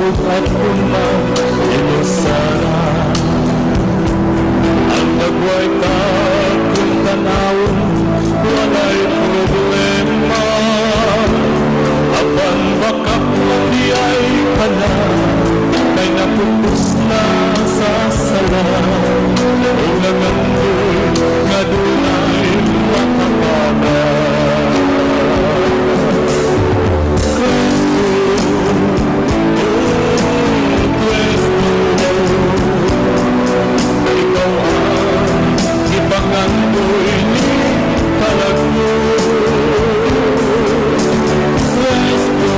Bug-aton man inusara. Ang dagway ka kung tanawon, walay problema. Apan baka lang diay ka na, kay napupus na sa sala. O nangandoy nga dunay makabaga. Kristo, oh Kristo, ikaw ang ipangandoy ni kalag ko. Kristo,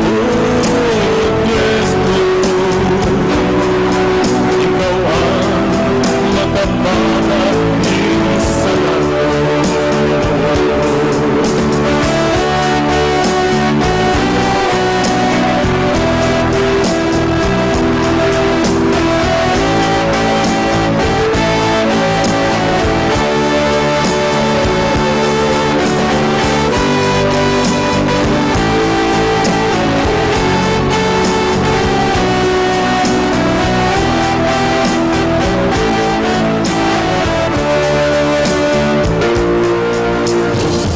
oh Kristo, ikaw ang makabaga ning sala ko.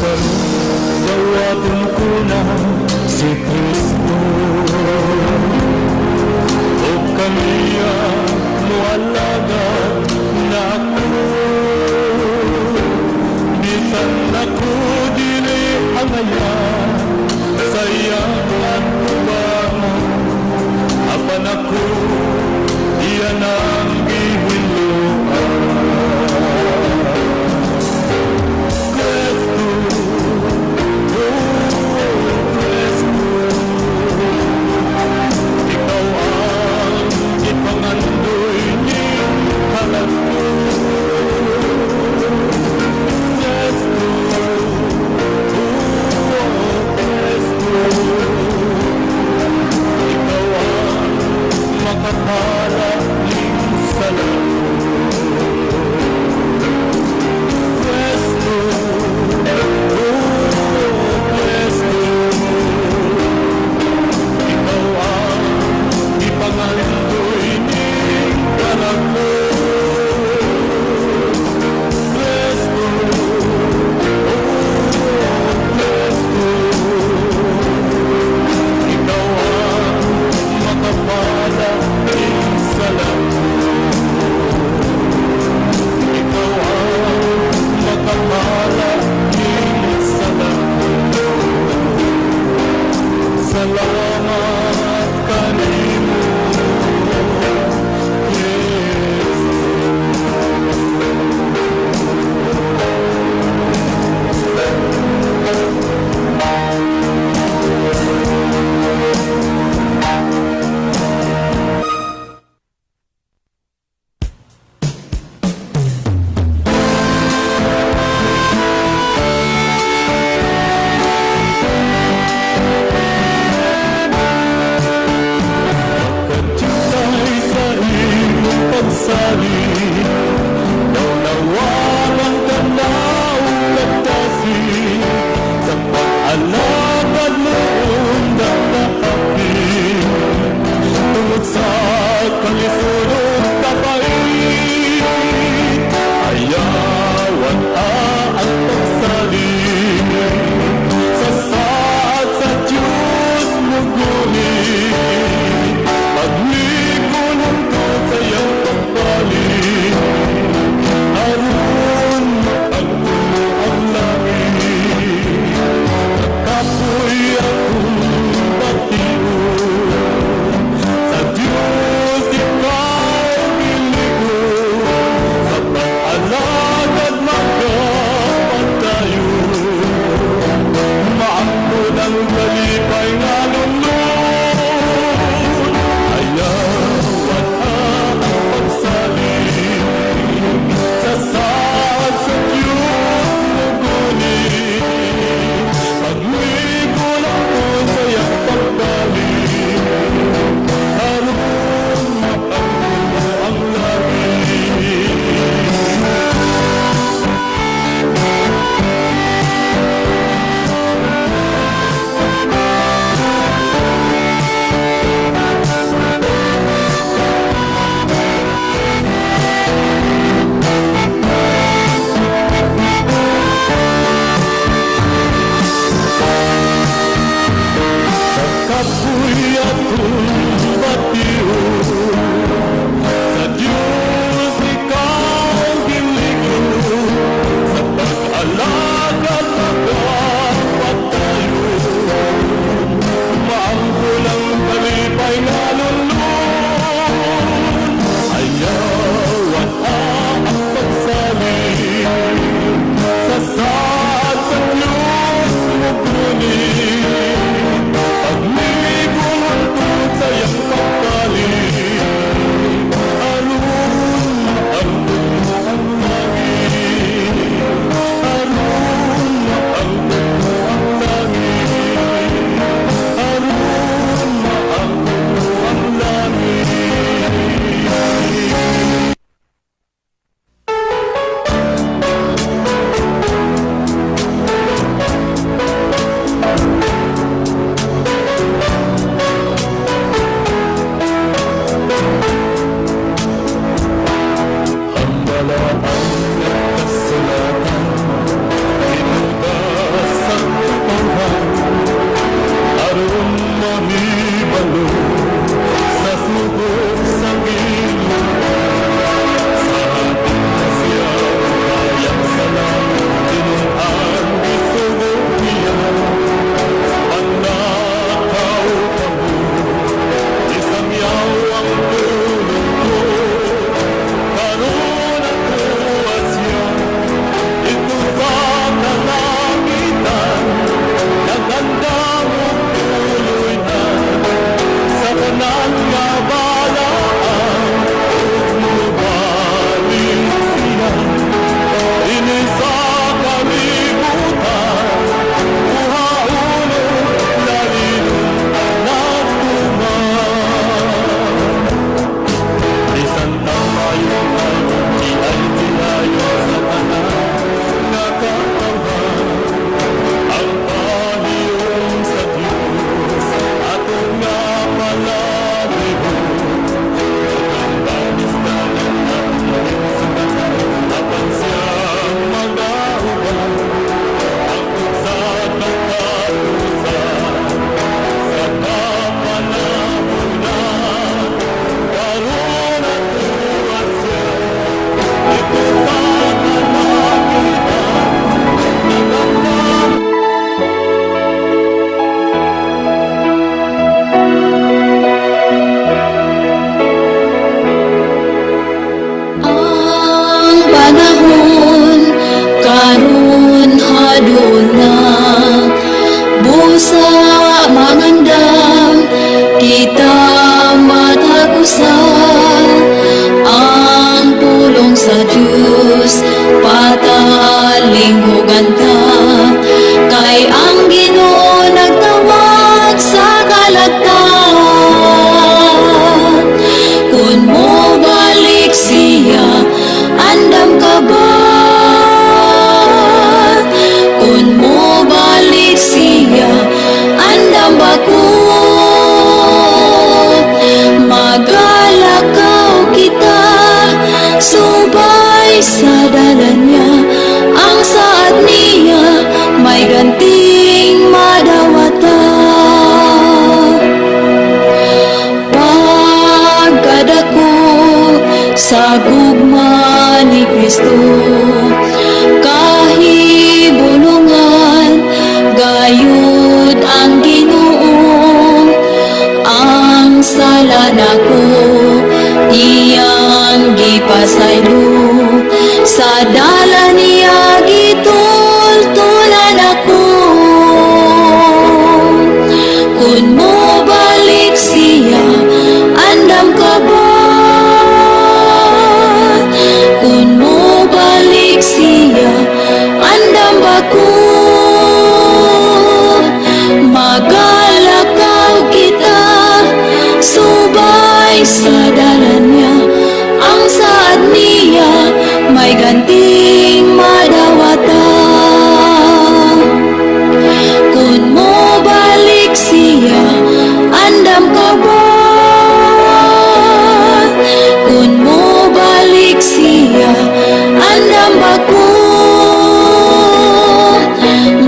Karon dawaton ko na si Kristo, ug kaniya moalagad na ako. Bisan ako dili angaya sa iyang atubangan, apan ako iya nang gihinloan. Kristo, oh Kristo, ikaw ang ipangandoy ni kalag ko. Kristo, oh Kristo, Sa gugma ni Kristo kahibulungan gayud ang Ginoo. Ang sala nako iyang gipasaylo, sa dalan niya gitultulan ako. Kung mo balik siya, andam ka ba? Kung mo balik siya, andam ba ko? Magalakaw kita subay sa dalan niya. Ang saad niya may ganting madawatan. Kung mo balik siya, andam ka ba? Kung mo balik siya, andam ba ko?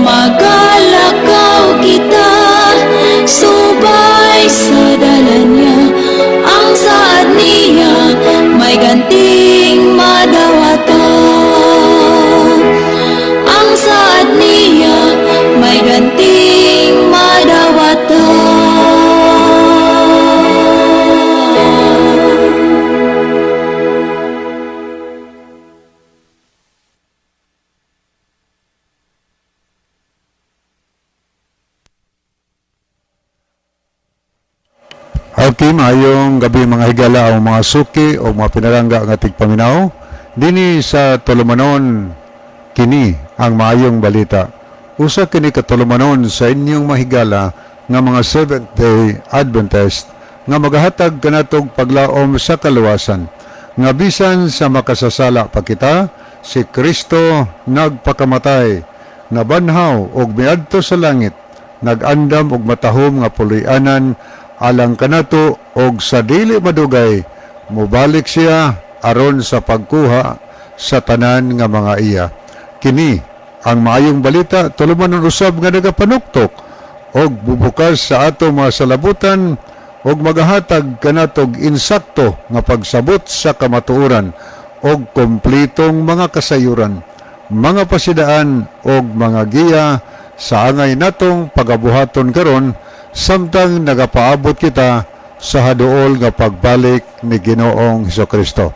Magalakaw kita subay sa dalan niya. Ang saad niya may ganting madawatan. Ang saad niya may ganting madawatan. Okay, maayong gabi, mga higala o mga suki o mga pinalangga nga tigpaminaw. Dini sa tulumanon, kini ang maayong balita. Usa kini ka tulumanon sa inyong mahigala nga mga Seventh Day Adventist nga magahatag kanatog paglaom sa kaluwasan. Nga bisan sa makasasala pa kita, si Kristo nagpakamatay, nabanhaw og miadto sa langit, nag-andam og matahom nga puloy-anan alang kanato, og sa dili madugay mobalik siya aron sa pagkuha sa tanan nga mga iya. Kini ang maayong balita, tulumanon usab nga nagapanuktok og bubukas sa ato mga salabutan og magahatag kanatog insakto nga pagsabot sa kamatuoran og kompletong mga kasayuran, mga pasidaan og mga giya sa angay natong pagabuhaton karon samtang nagapaabot kita sa haduol nga pagbalik ni Ginoong Kristo.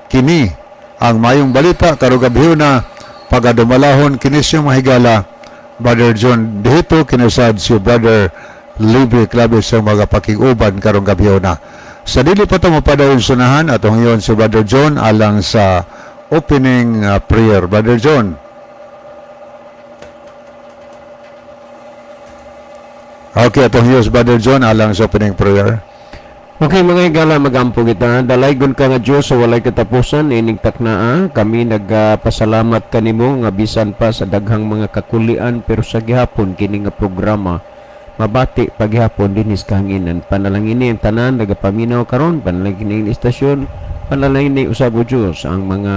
Kini ang mayong balita karong gabhiona, pagadumalahon kini siyang mahigala, Brother John Dihito, kinusad si Brother Libre Claves sa mga pakiguban karong gabhiona. Sa dili pa ta mapadayon sunahan, atong hiyon si Brother John alang sa opening prayer. Brother John. Okay, atong hiyon si Brother John alang sa opening prayer. Okay, mga higala, magampo kita. Dalaygon ka nga Diyos sa walay katapusan, ining taknaa, kami nagpasalamat kanimo nga bisan pa sa daghang mga kakulian, pero sa gihapon kini nga programa mabati paghihapon dinhi sa kahanginan. Panalangini ang tanan nagapaminaw karon, panalangini ang istasyon, panalangini usab, o Diyos, ang mga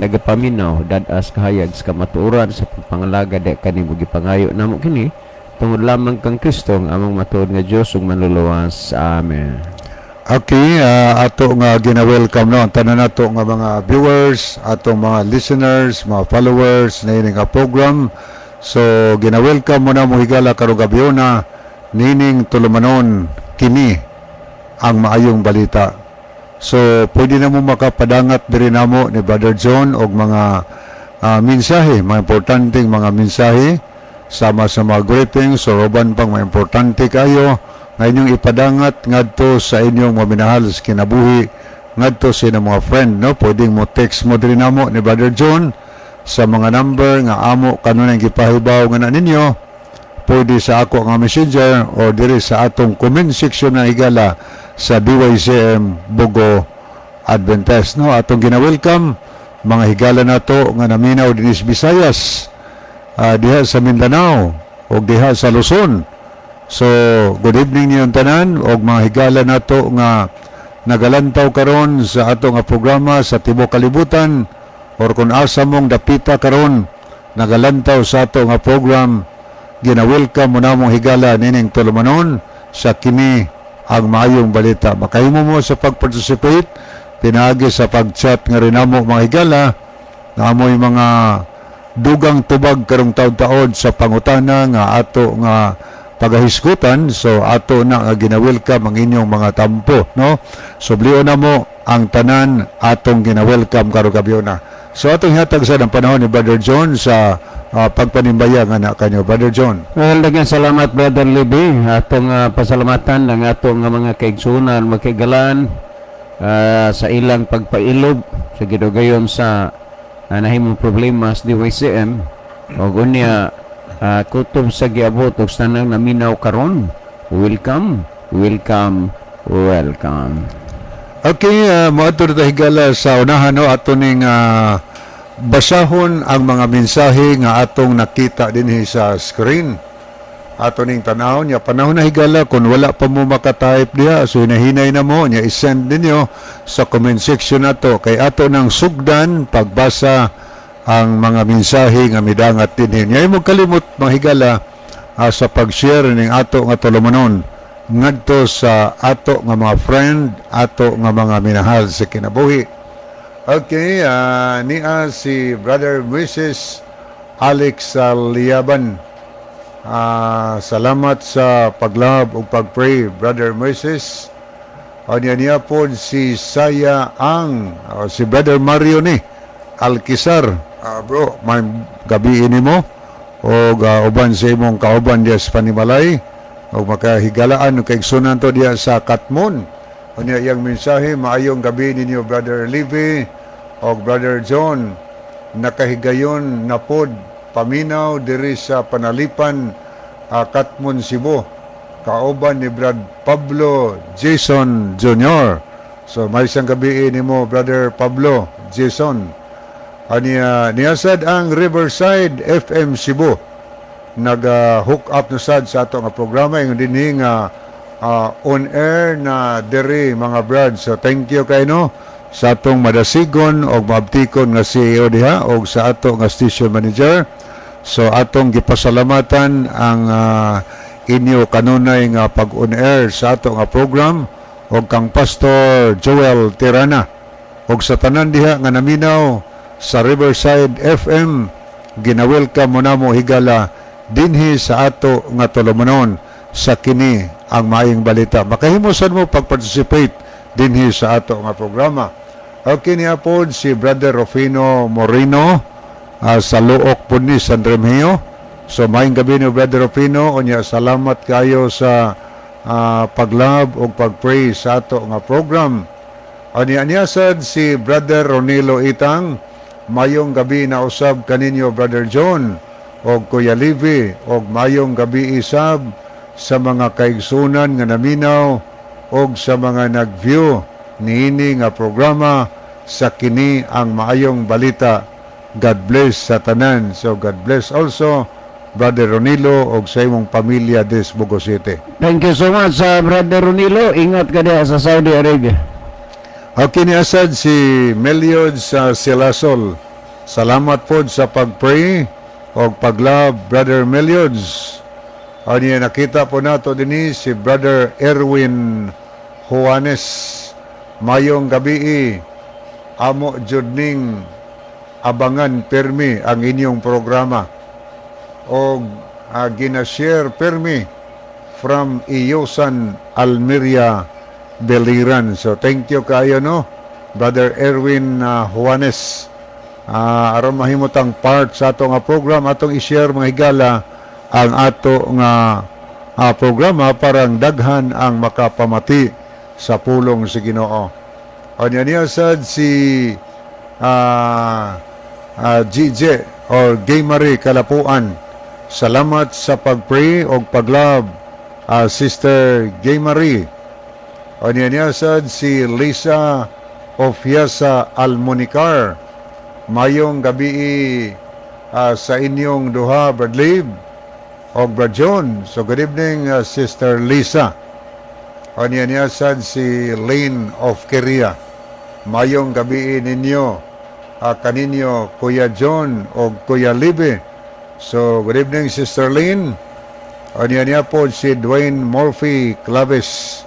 nagapaminaw dadas kahayag sa kamatuoran sa pagpangalaga di kanimo. Gipangayo namo kini tungod lamang kang Kristo, ang among matuod nga Dios ug manluluwas. Amen. Okay, ato nga gina-welcome, no, ang tanan nato nga mga viewers, atong mga listeners, mga followers na ini nga program. So gina-welcome mo na mo, higala, karong gabhiona nining tulumanon, kini ang maayong balita. So pwede na mo makapadangat diri namo ni Brother John og mga mensahe, mga importanteng mga mensahe sama sa mga greetings o uban pang mga importante kayo nga inyong ipadangat ngadto sa inyong mga minahal sa kinabuhi, ngadto sa inyong mga friend, no? Pwedeng mo text mo diri namo ni Brother John sa mga number nga amo kanunay gipahibaw nga na ninyo, pwede sa ako nga messenger o diri sa atong comment section na, higala, sa DYCM Bogo Adventist, no? Atong gina-welcome mga higala nato nga naminaw dinis Visayas, diha sa Mindanao o diha sa Luzon. So good evening niyong tanan og mga higala nato nga nagalantaw karon sa ato nga programa sa tibuok kalibutan or kung asa mong dapita karon nagalantaw sa ato nga program. Gina-welcome mo namong higala nining tulumanon sa kini ang maayong balita. Makahimo mo sa pag-participate Pinaagi sa pag-chat nga rin namo, mga higala, naamoy mga dugang tubag karong taod-taod sa pangutana nga ato nga pagahisgutan. So ato na nga gina-welcome ang inyong mga tampo, no? So blion na mo ang tanan, atong gina-welcome karong gabi na. So atong hatag sa ng panahon ni Brother John sa pagpanimbaya nga na kanyo, Brother John. Well, daghang salamat, Brother Libby. Atong pasalamatan ang atong mga kaigsunan, mga sa ilang pagpailob sa gidugayon sa nahimong problema sa DYCM og unya kutob sa giabot og tanang naminaw karon. Welcome, welcome, welcome. Okay, moadto na ta, higala, sa unahan, no, ato ning basahon ang mga mensahe nga atong nakita dinhi sa screen. Ato ning tanawon niya panahon na, higala, kung wala pa mo makatype diha, so hinahinay na mo niya, i-send ninyo sa comment section nato kay ato nang sugdan pagbasa ang mga mensahe nga midangat dinhi. Nya mo kalimot, mga higala, sa pag-share ning ato nga tulumanon ngadto sa ato nga mga friend, ato nga mga minahal sa kinabuhi. Okay, niya si Brother Mrs. Alex Liaban. Salamat sa paglove ug pagpray, Brother Moses. O niya niya po si Saya Ang, o si Brother Mario ni Alquizar. Bro, may gabi ini mo o uban sa imong kauban diya sa Panimalay o makahigalaan o kaigsunan to diya sa Katmon. O niya iyang mensahe, "Maayong gabi ninyo, Brother Livy o Brother John. Nakahigayon na pod paminaw diri sa Panalipan, Katmon, Cebu. Kauban ni Brad Pablo Jason Jr." So may isang gabi nimo, Brother Pablo Jason. Aniya niyasad ang Riverside FM Cebu. Nag hook up na sad sa ato nga programa ingon dinhi nga on air na diri, mga brad. So thank you kay no sa atong madasigon og maabtikon nga CEO diha og sa ato nga station manager. So atong gipasalamatan ang inyo kanunay nga pag on air sa ato nga program og kang Pastor Joel Tirana og sa tanan diha nga naminaw sa Riverside FM. Gina-welcome mo namo, higala, dinhi sa ato nga tulumanon sa kini ang maayong balita. Makahimo sad mo pag-participate dinhi sa ato nga programa. Okay, niya pod si Brother Rufino Moreno, sa Luok po ni San Remigio. So maayong gabi ni Brother Rufino. Unya salamat kayo sa paglove ug pag-pray sa ato nga program. Aniya niya sad si Brother Ronilo Itang. "Mayong gabi na usab kaninyo, Brother John og Kuya Livy, og mayong gabi isab sa mga kaigsunan nga naminaw og sa mga nag-view niini nga programa sa kini ang maayong balita. God bless sa tanan." So God bless also, Brother Ronilo, og sa imong pamilya des Bogo City. Thank you so much, Brother Ronilo. Ingat ka diha sa Saudi Arabia. Okay, ni asad si Meliod sa Silasol. "Salamat po sa pag-pray o pag-love, Brother Meliods." O niya nakita po nato dinhi si Brother Erwin Juanes. "Mayong gabi, amo jud ning abangan permi ang inyong programa og gina-share permi from Iyosan, Almeria, Biliran." So thank you kayo, no, Brother Erwin Juanes. Aron mahimutang part sa ato nga program, atong i-share, mga higala, ang ato nga programa parang daghan ang makapamati sa pulong sa Ginoo. O niya niya sad si GJ or Gay Marie Kalapuan. "Salamat sa pag-pray og pag-love, Sister Gay Marie." O niya niya sad si Lisa Ofiasa Almonicar. "Mayong gabi sa inyong duha, Brad Liv og Brad John." So good evening, Sister Lisa. O niya niya sad si Lane of Korea. "Mayong gabi ninyo kaninyo, Kuya John og Kuya Libe." So good evening, Sister Lane. O niya niya po si Dwayne Murphy Claves.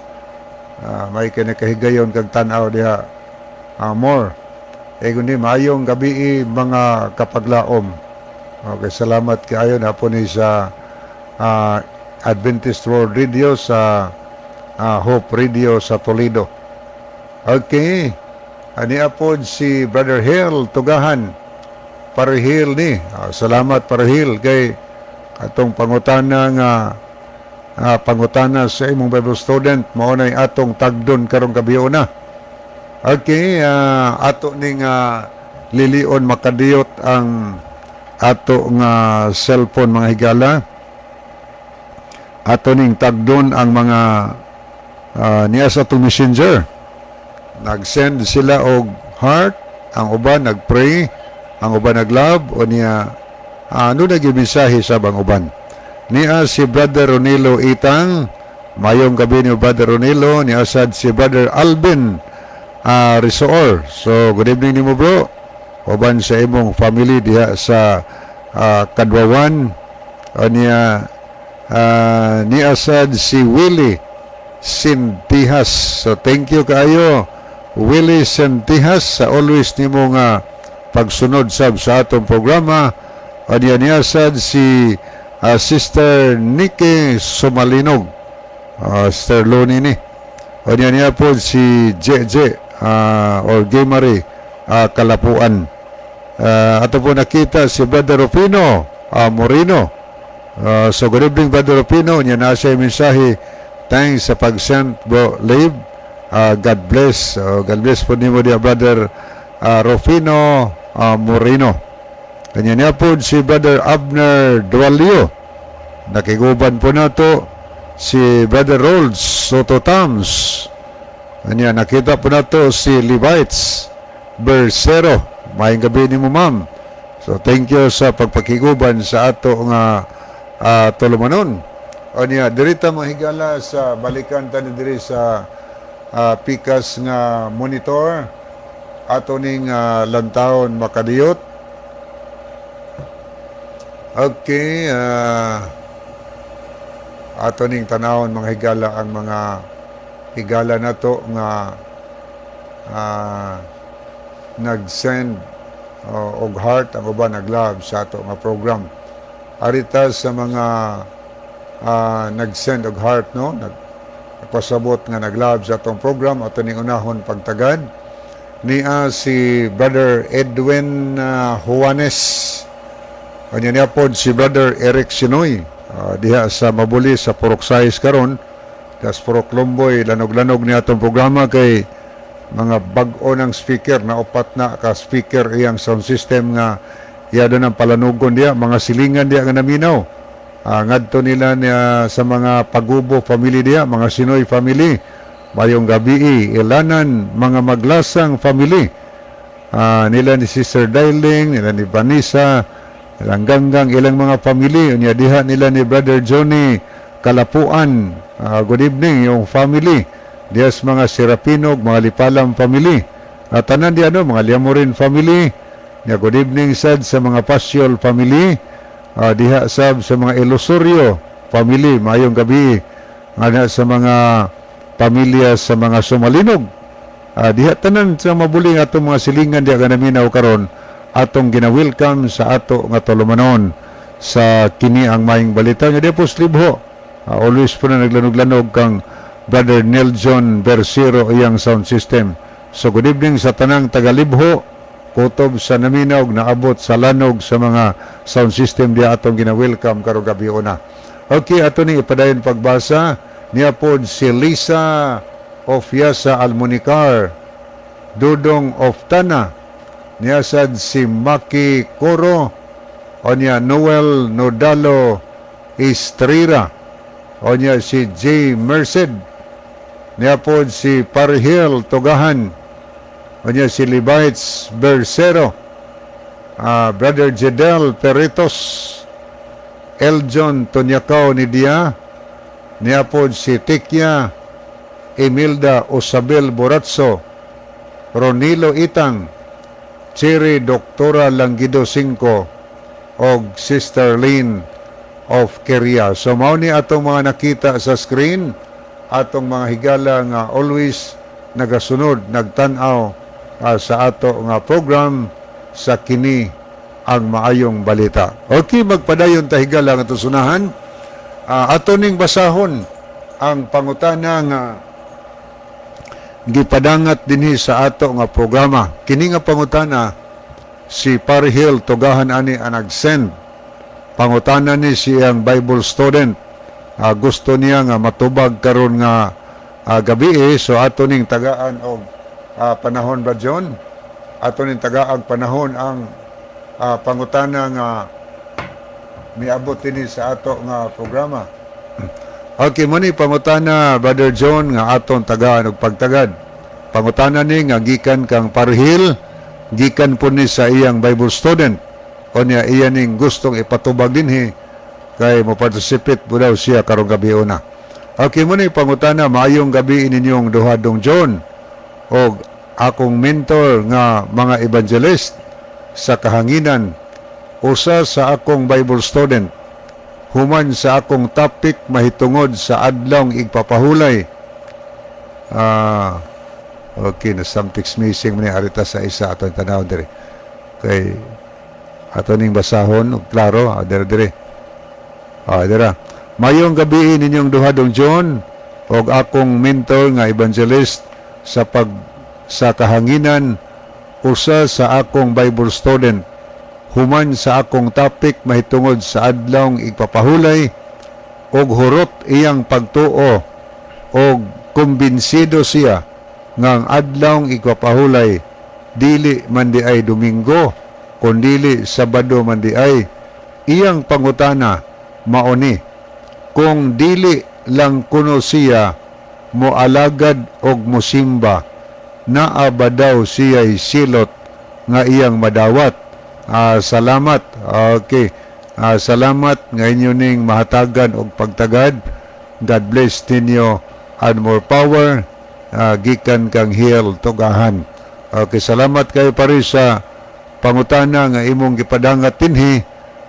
May kinakahigayon kag tanaw diha. Amor. Eh kundi maayong gabi, mga kapaglaom. Okay, salamat kaayo na po ni sa Adventist World Radio sa Hope Radio sa Toledo. Okay. Ani apod si Brother Hill Tugahan. Parihil ni. Salamat, Parihil, kay atong pangutana nga pangutana sa imong Bible student mao nay atong tagdon karong gabi na. Okay, ato ning lilion makadiyot ang ato nga cellphone, mga higala. Ato ning tagdon ang mga niya sa atong Messenger. Nag-send sila og heart, ang uban nag-pray, ang uban nag-love, o niya ano nag mensahe sa bang uban. Niya si Brother Ronilo Itang, mayong gabi ni Brother Ronilo, niya sad si Brother Alvin Risoor. So, good evening nimo, bro. Uban sa imong family diha sa Kadwawan. O niya niya sad si Willie Sintihas. So thank you kaayo, Willie Sintihas, sa always nimo nga pagsunod sab sa atong programa. O niya niya sad si Sister Nikki Sumalinog. Sister Loni ni. O niya niya po si JJ or Gay Kalapuan. Ato po nakita si Brother Rufino Moreno. So good evening, Brother Rufino. Niya na siya yung mensahe. Thanks sa pag-send, bro Live. God bless. God bless po nimo diya, Brother Rufino Moreno. Kanya niya po si Brother Abner Dualio. Nakiguban po nato si Brother Rolls Soto Tams. Kanya nakita po nato si Levites Bersero. Maayong gabi nimo, ma'am. So thank you sa pagpakiguban sa ato nga tulumanon. O niya, diri ta, mga higala, sa balikan ta ni diri sa pikas nga monitor ato ning lantawon makadiyot. Okay, ato ning tanawon, mga higala, ang mga higala nato nga nag-send og heart, ang uban nag-love sa ato nga program. Arita sa mga nag-send og heart, no, nagpasabot nga nag-love sa atong program, ato ning unahon pagtagad niya si Brother Edwin Juanes. Kanya niya pod si Brother Eric Sinoy diha sa Mabuli sa Purok Sais karon. Das Purok Lomboy, lanog-lanog niya atong programa kay mga bag-o ng speaker na upat na ka speaker iyang sound system nga iya doon ang palanugon diya, mga silingan diya nga naminaw. Ngadto nila niya sa mga Pagubo family diya, mga Sinoy family. Mayong gabi, ilanan mga Maglasang family. Nila ni Sister Darling, nila ni Vanessa, ilang ganggang, ilang mga family. Unya diha nila ni Brother Johnny Kalapuan. Good evening, yung family. Diya sa mga Serapinog, mga Lipalam family. At tanan di ano, mga Liamorin family. Nya good evening sad sa mga Pasyol family. Diha sab sa mga Elosorio family, maayong gabi. Nga sa mga pamilya sa mga Sumalinog. Diha tanan sa Mabuling, atong mga silingan diha nga naminaw karon, atong gina-welcome sa ato nga tulumanon sa kini ang maayong balita nga diha po sa Libho. Always po na naglanog-lanog kang Brother Nelson Bersero iyang sound system. So good evening sa tanang taga-Libho, kutob sa naminaw naabot sa lanog sa mga sound system diha, atong gina-welcome karong gabi una. Okay, ato ni ipadayon pagbasa niya po si Lisa Ofiasa Almunicar, Dudong of Tana, niya sad si Maki Coro, o niya Noel Nodalo Estrera, o niya si J. Merced, niya po si Parhil Togahan, o niya si Levites Bersero, Brother Jedel Peritos, Eljon Tonyakaw ni Dia, niya po si Tikya Emilda Osabel Boratso, Ronilo Itang, Cherry Doktora Langido 5, og Sister Lynn of Korea. So mao ni atong mga nakita sa screen, atong mga higala nga always nagasunod, nagtan-aw sa ato nga program sa Kini ang Maayong Balita. Okay, magpadayon ta, higala, nga tusunahan. Ato ning basahon ang pangutana nga gipadangat dinhi sa ato nga programa. Kini nga pangutana, si Parhil Tugahan ani ang nag-send. Pangutana ni siyang Bible student. Gusto niya nga matubag karon nga gabi eh. So ato ning tagaan og panahon ba, John? Ato ning tagaag panahon ang pangutana nga miabot dinhi sa ato nga programa. Okay, mo ni pangutana, Brother John, nga aton tagaan og pagtagad. Pangutana ni nga gikan kang Parhil, gikan po ni sa iyang Bible student. O niya iya ning gustong ipatubag dinhi kay mo participate po daw siya karong gabi una. Okay, mo ni pangutana: "Maayong gabi ninyong duha, Dong John og akong mentor nga mga evangelist sa kahanginan. Usa sa akong Bible student, human sa akong topic mahitungod sa adlawng igpapahulay." Okay na, something's missing man ni arita sa isa atong tanaw diri. Kay ato ning basahon og klaro, dire dire. Dira. "Mayong gabi ninyong duha, Dong John og akong mentor nga evangelist sa kahanginan. Usa sa akong Bible student, human sa akong topic mahitungod sa adlawng igpapahulay og hurot iyang pagtuo og kumbinsido siya nga ang adlawng igpapahulay dili man di ay Domingo kundili Sabado man di ay. Iyang pangutana mao ni: kung dili lang kuno siya moalagad og mosimba, naa ba daw siya'y silot nga iyang madawat? Salamat." Okay. Salamat nga inyo ning mahatagan og pagtagad. God bless ninyo and more power. Gikan kang Hiel Tugahan. Okay, salamat kayo pare sa pangutana nga imong gipadangat dinhi.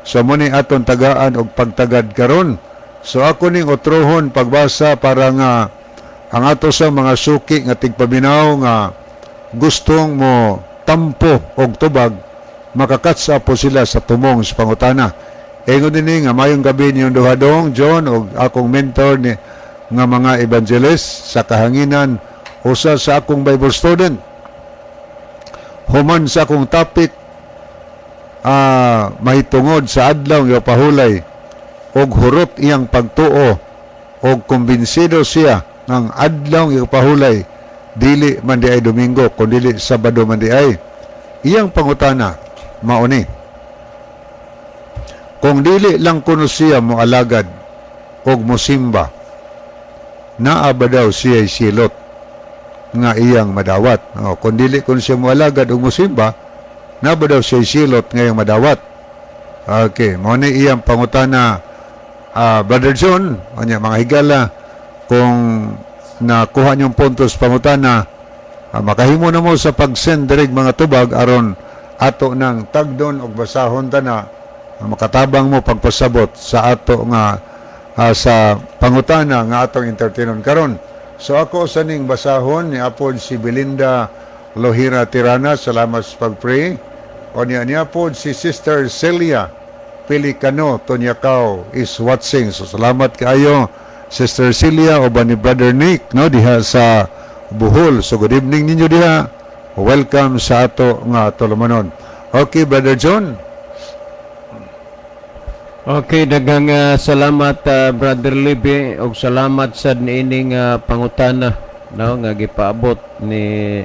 So mo ni aton tagaan og pagtagad karon. So ako ning utrohon pagbasa para nga ang ato sa mga suki nga tigpaminaw nga gustong mo tampo og tubag, makakatsa po sila sa tumong sa pangutana. Ingon dinhi nga, "Mayong gabi niyong duha, Dong John og akong mentor ni nga mga evangelist sa kahanginan. Usa sa akong Bible student, human sa akong topic mahitungod sa adlaw nga pahulay og hurot iyang pagtuo og kumbinsido siya ng adlaw nga pahulay dili man di ay Domingo kundi Sabado man di ay. Iyang pangutana mao ni: kung dili lang kuno siya mo alagad og mosimba, naa ba daw siya silot nga iyang madawat?" O, kung dili kuno siya mo alagad og mosimba, naa ba daw siya silot nga iyang madawat? Okay, mao ni iyang pangutana, Brother John. Anya, mga higala, kung nakuha niyong puntos pangutana, makahimo na mo sa pag-send direct mga tubag aron ato ng tagdon og basahon tana, makatabang mo pagpasabot sa ato nga sa pangutana nga atong entertainon karon. So ako sa ning basahon ni apod si Belinda Lohira Tirana, salamat sa pag-pray. O niya niya pod si Sister Celia Pelicano Tonyakaw is watching. So salamat kaayo, Sister Celia, o ba ni Brother Nick, no, diha sa Bohol. So good evening ninyo diha. Welcome sa ato nga tulumanon. Okay, Brother John. Okay, daghang salamat, Brother Libby, ug salamat sad niining pangutana, no, nga gipaabot ni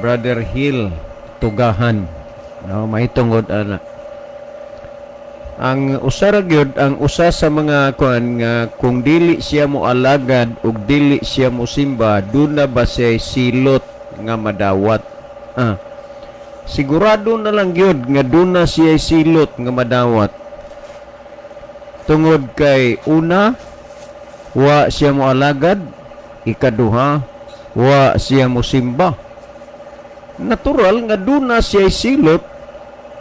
Brother Hill Tugahan, no, mahitungod ana. Ang usa ra gyud, ang usa sa mga kuan nga kung dili siya mo alagad ug dili siya mo simba, duna ba siya silot nga madawat? Sigurado na lang gyud nga duna siya silot nga madawat. Tungod kay una, wa siya mo alagad, ikaduha, wa siya mo simba. Natural nga duna siya silot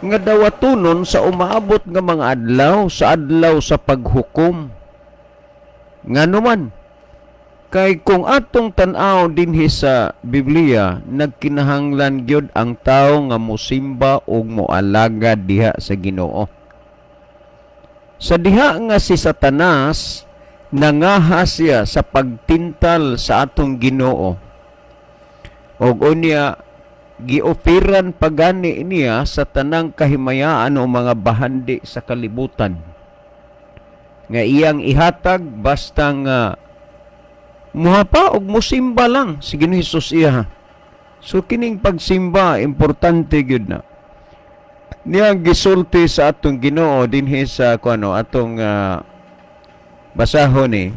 nga dawatonon sa umaabot nga mga adlaw, sa adlaw sa paghukom. Ngano man? Kay kung atong tan-aw dinhi sa Biblia, nagkinahanglan gyud ang tao nga mosimba ug moalagad diha sa Ginoo. Sa diha nga si Satanas nangahas siya sa pagtintal sa atong Ginoo. Og unya giopiran pagani niya sa tanang kahimayaan o mga bahandi sa kalibutan nga iyang ihatag basta nga muhapa og musimba lang si Ginoo Hesus iya. So kining pagsimba, importante gyud na. Niya gisulti sa atong Ginoo dinhi sa kuano, atong basahon ni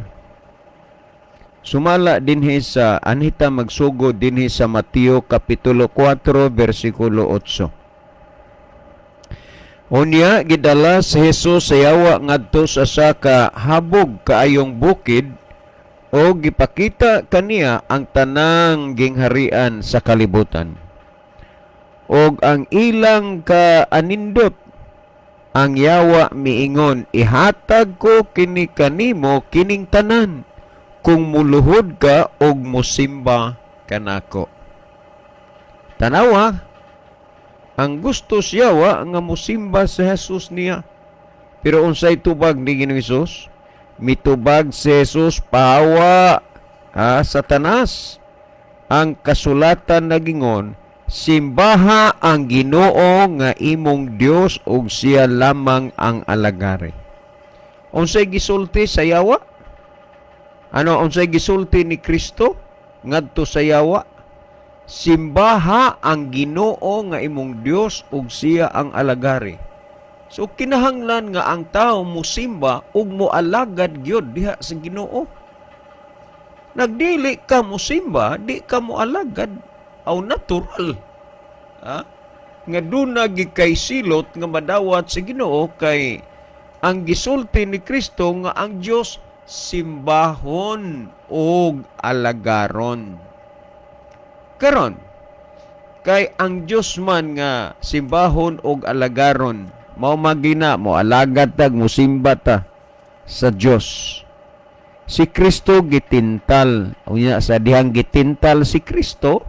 sumala dinhi sa anhita, magsugod dinhi sa Mateo kapitulo 4 bersikulo 8. Unya gidala si Jesus sa yawa ngadto sa usa ka habog kaayong bukid o gipakita kaniya ang tanang gingharian sa kalibutan og ang ilang kaanindot. Ang yawa miingon, "Ihatag ko kini kanimo kining tanan kung muluhod ka og musimba kanako." Tanawa, ang gusto siya wa nga musimba sa Jesus niya. Pero unsay tubag ni Ginoong Hesus? Mitubag si Jesus, "Pahawa, ha, Satanas. Ang kasulatan nagingon, simbaha ang Ginoo nga imong Dios ug siya lamang ang alagari." Unsay gisulti sa yawa? Ano, unsay gisulti ni Kristo ngadto sa yawa? Simbaha ang Ginoo nga imong Dios ug siya ang alagari. So kinahanglan nga ang tao musimba ug moalagad gyud diha sa Ginoo. Nagdili ka musimba, di ka moalagad, aw natural. Ha? Nga duna gyud kay silot nga madawat sa Ginoo kay ang gisulti ni Kristo nga ang Dios simbahon ug alagaron. Karon, kay ang Dios man nga simbahon ug alagaron, mao magina mo alagad tag musimba ta sa Dios. Si Kristo gitintal. Unya sa dihang gitintal si Kristo,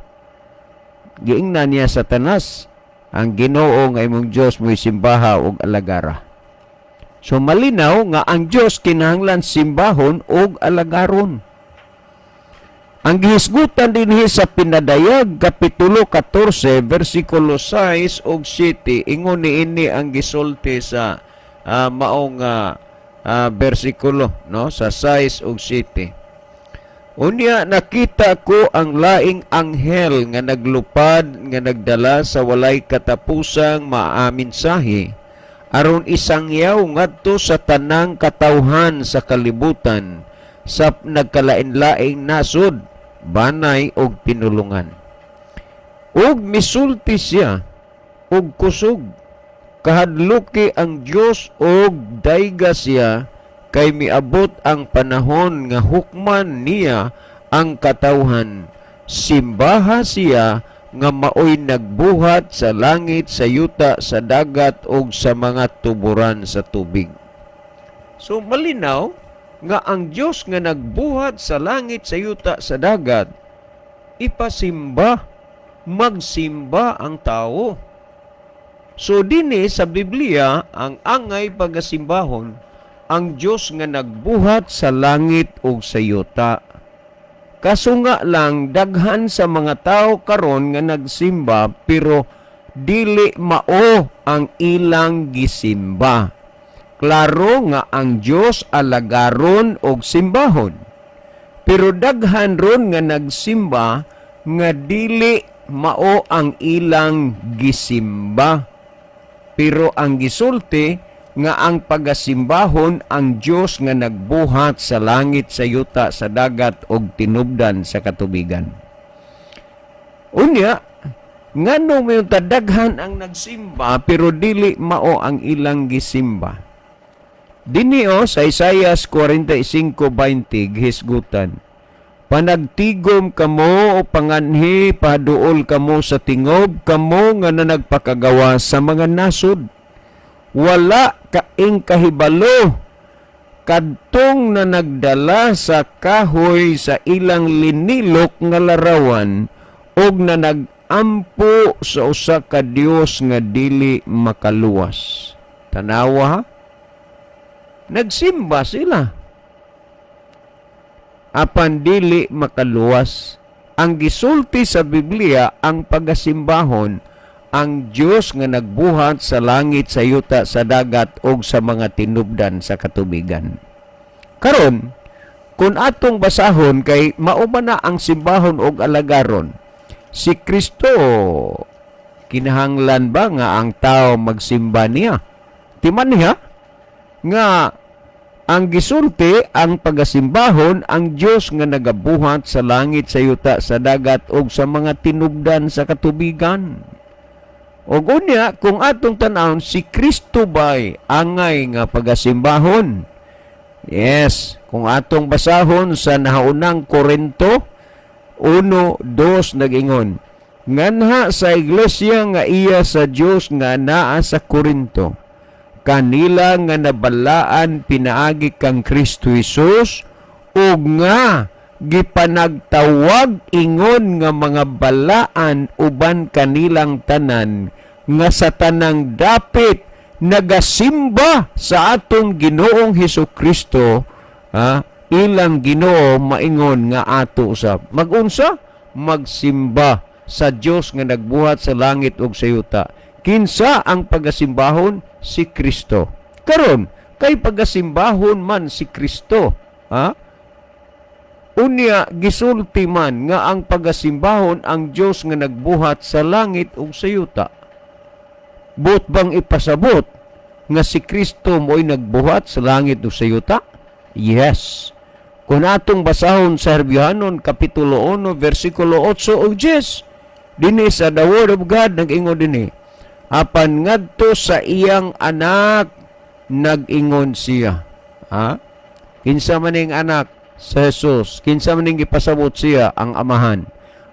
giingnan niya Satanas, "Ang Ginoo nga imong Dios mo'y simbaha ug alagara." So malinaw nga ang Dios kinahanglan simbahon ug alagaron. Ang gihisgutan dinhi sa Pinadayag kapitulo 14 versikulo 6 ug 7, ingon niini ang gisulti sa maong bersikulo, no, sa 6 ug 7. "Unya nakita ko ang laing anghel nga naglupad nga nagdala sa walay katapusang maamensahe aron isangyaw ngadto sa tanang katawhan sa kalibutan sa nagkalain-laing nasod, banay og tinulungan. Ug misulti siya og kusog, 'Kahadluki ang Dios og dayga siya kay miabot ang panahon nga hukman niya ang katawhan. Simbaha siya nga maoy nagbuhat sa langit, sa yuta, sa dagat ug sa mga tuburan sa tubig.'" So malinaw nga ang Dios nga nagbuhat sa langit, sa yuta, sa dagat, ipasimba, magsimba ang tao. So dinhi sa Biblia, ang angay pagasimbahon ang Dios nga nagbuhat sa langit ug sa yuta. Kaso nga lang, daghan sa mga tao karon nga nagsimba pero dili mao ang ilang gisimba. Klaro nga ang Dios alagaron og simbahon. Pero daghan ron nga nagsimba nga dili mao ang ilang gisimba. Pero ang gisulti nga ang pagasimbahon ang Dios nga nagbuhat sa langit, sa yuta, sa dagat ug tinubdan sa katubigan. Unya, ngano may daghan ang nagsimba pero dili mao ang ilang gisimba? Dinhi o sa Isaias 45:20 gihisgutan. "Panagtigom kamo o panganhi, paduol kamo sa tingob, kamo nga nanagpakagawa sa mga nasod. Wala kaing kahibalo Kadtong na nagdala sa kahoy sa ilang linilok nga larawan ug na nagampo sa usa ka Dios nga dili makaluwas. Tanawa ha? Nagsimba sila. Apan dili makaluwas. Ang gisulti sa Biblia, ang pagasimbahon ang Dios nga nagbuhat sa langit, sa yuta, sa dagat ug sa mga tinubdan sa katubigan. Karon, kung atong basahon kay mao man na ang simbahon og alagaron, si Kristo, kinahanglan ba nga ang tao magsimba niya? Timan niya nga ang gisulti, ang pagasimbahon ang Dios nga nagabuhat sa langit, sa yuta, sa dagat ug sa mga tinubdan sa katubigan. Ug unya, kung atong tan-awon, si Kristo bay angay nga pagasimbahon? Yes, kung atong basahon sa nahaunang Korinto 1:2, nag-ingon, "Nganha sa iglesia nga iya sa Dios nga naa sa Korinto, kanila nga nabalaan pinaagi kang Kristo Jesus ug nga gipanagtawag ingon nga mga balaan uban kanilang tanan nga sa tanang dapit nagasimba sa atong Ginoong Hesus Kristo, ilang Ginoo, maingon nga ato usab." Magunsa? Magsimba sa Dios nga nagbuhat sa langit ug sa yuta. Kinsa ang pagasimbahon? Si Kristo. Karon, kay pagasimbahon man si Kristo, ha? Unya gisulti man nga ang pagasimbahon ang Dios nga nagbuhat sa langit ug sa yuta. Buot bang ipasabot nga si Kristo mo'y nagbuhat sa langit ug sa yuta? Yes. Kung atong basahon sa Herbyohanon Kapitulo 1 versikulo 8 ug 10, dinhi sa the Word of God nag-ingon dinhi, "Apan ngadto sa iyang anak nag-ingon siya." Ha? Kinsa man ning anak? Sa Jesus. Kinsa man ning gipasabot siya? Ang Amahan.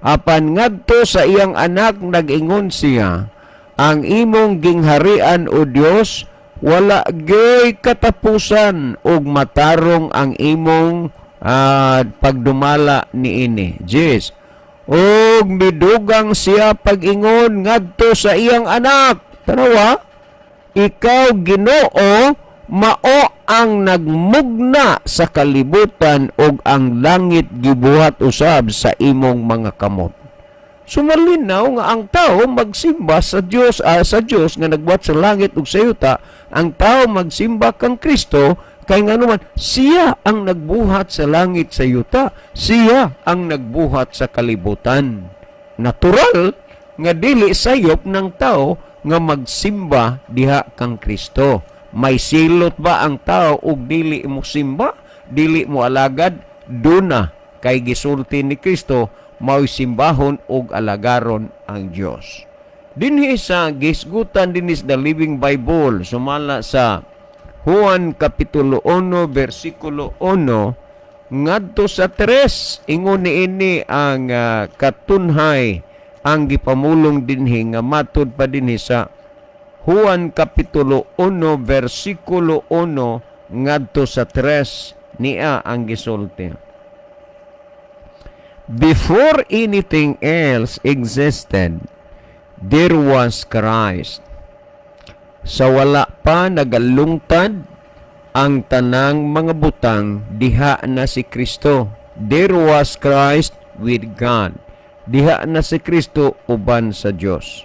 "Apan ngadto sa iyang anak nag-ingon siya, ang imong gingharian, o Dios, wala gyoy katapusan ug matarong ang imong pagdumala niini." Yes. "Ug midugang siya pag-ingon ngadto sa iyang anak." Tanawa, "Ikaw, Ginoo, mao ang nagmugna sa kalibutan ug ang langit gibuhat usab sa imong mga kamot." So malinaw nga ang tao magsimba sa Dios nga nagbuhat sa langit ug sa yuta, ang tao magsimba kang Kristo kay nganuman siya ang nagbuhat sa langit, sa yuta, siya ang nagbuhat sa kalibutan. Natural nga dili sayop ng tao nga magsimba diha kang Kristo. May silot ba ang tao og dili mo simba, dili mo alagad? Duna, kay gisulti ni Kristo mao'y simbahon og alagaron ang Dios. Dinhi sa gisgutan dinhi sa The Living Bible, sumala sa Juan Kapitulo 1 versikulo 1 ngadto sa 3, ingon niini ang katunhay ang gipamulong dinhi nga matud pa dinhi sa Juan Kapitulo 1 versikulo 1 ngadto sa 3, niya ang gisulti. "Before anything else existed, there was Christ. Sa wala pa nagalungtad ang tanang mga butang, diha na si Kristo. There was Christ with God." Diha na si Kristo uban sa Dios.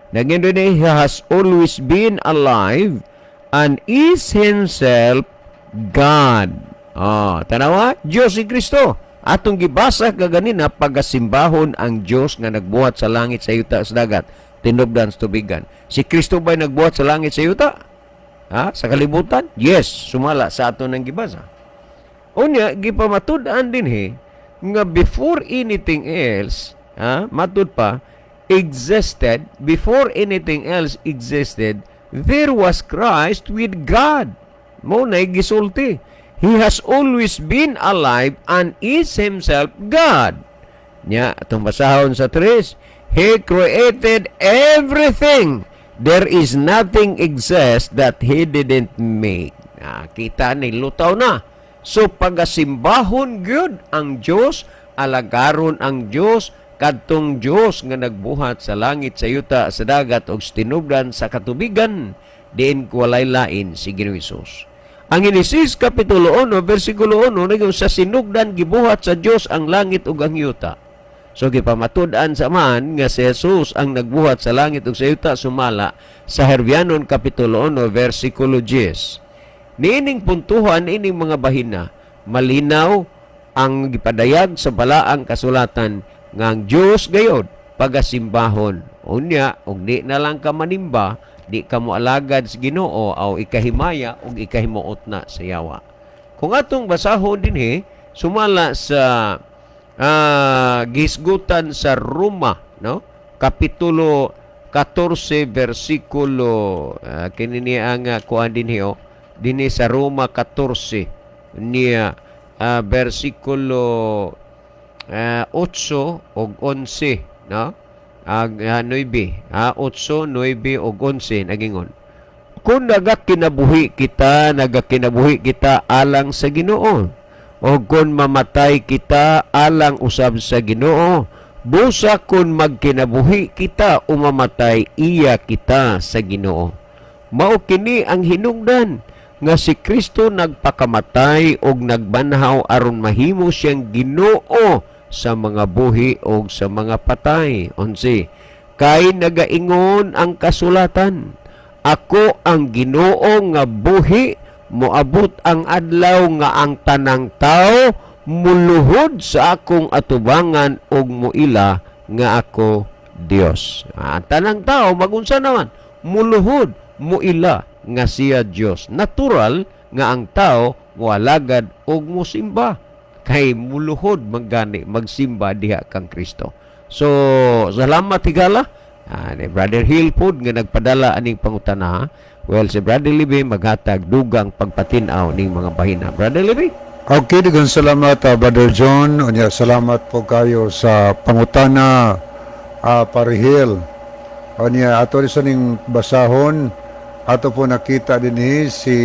Naging "He has always been alive and is himself God." Ah, tanawa, Dios si Kristo. Atong gibasa kaganina, pagasimbahon ang Dios nga nagbuhat sa langit, sa yuta, sa dagat, tinubdan sa tubigan. Si Kristo ba'y nagbuhat sa langit, sa yuta? Ha? Sa kalibutan? Yes, sumala sa ato nang gibasa. Unya, gipamatud-an dinhi nga before anything else, ha, matud pa, existed, before anything else existed, there was Christ with God. Mao na gisulti. "He has always been alive and is himself God." Nya, atong basahon sa tres, "He created everything. There is nothing exists that He didn't make." Ah, kita ni lutaw na. So pagasimbahon gyud ang Dios, alagaron ang Dios, kadtong Dios nga nagbuhat sa langit, sa yuta, sa dagat ug sa tinubdan sa katubigan, diin walay lain si Ginoong Hesus. Ang Genesis kapitulo 1 versikulo 1 naging sa sinugdan gibuhat sa Dios ang langit ug ang yuta. So gipamatud-an sa man nga si Jesus ang nagbuhat sa langit ug sa yuta sumala sa Herbianon kapitulo 1 versikulo 10. Niining puntuhan ining mga bahina, malinaw ang gipadayag sa balaang kasulatan nga ang Dios gayod pagasimbahon. Unya, ug di na lang ka manimba, di ka mo alagad sa Ginoo aw ikahimaya ug ikahimuot na sa yawa. Kung atong basahon dinhi sumala sa gisgutan sa Roma, no? Kapitulo 14 versikulo kini niya ang kuan dinhi, oh. Dinhi sa Roma 14 niya versikulo 8 ug 11, no? Ag 9, 8, 9 ug 11 nagingon: "Kung nagakinabuhi kita, nagakinabuhi kita alang sa Ginoo. O kung mamatay kita, alang usab sa Ginoo. Busa kung magkinabuhi kita o mamatay, iya kita sa Ginoo. Mao kini ang hinungdan nga si Kristo nagpakamatay og nagbanhaw aron mahimo siyang Ginoo sa mga buhi og sa mga patay." 11. "Kay nagaingon ang kasulatan, 'Ako ang Ginoo nga buhi, moabot ang adlaw nga ang tanang tao muluhod sa akong atubangan ug muila nga ako Dios.'" Ah, ang tanang tao magunsa naman? Muluhod, muila nga siya Dios. Natural nga ang tao moalagad ug musimba kay muluhod manggani magsimba diha kang Kristo. So salamat higala. Ah, ni Brother Hill pod nga nagpadala aning pangutana. Well, si Brother Libby maghatag dugang pagpatin-aw ning mga bahina. Brother Libby? Okay, daghang salamat, Brother John. Unya, salamat po kayo sa pangutana, Parihil. Unya, ato rin sa ning basahon, ato po nakita din si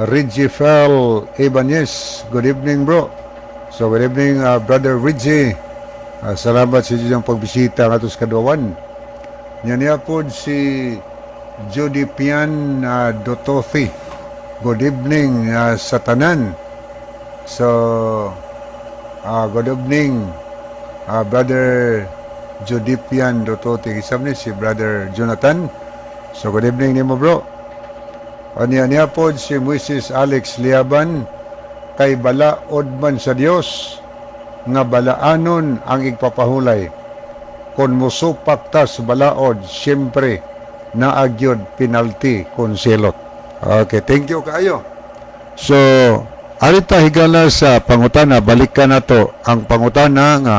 Reggie Fel Ibanez. Good evening, bro. So, good evening, Brother Reggie. Salamat sa inyong pagbisita nga sa Kaduawan. Nya niya po si Judy Pian Dotothi. Good evening sa tanan. So, good evening, Brother Judipian Dotothi. Isam ni si Brother Jonathan. So, good evening nimo, bro. Anya niya po si Mrs. Alex Liaban, kay balaod man sa Dios nga balaanon ang igpapahulay. Kung musupak tas balaod, siyempre naagyod penalty kung silot. Okay, thank you kaayo. So, arita higala sa pangutana, balikan na to ang pangutana nga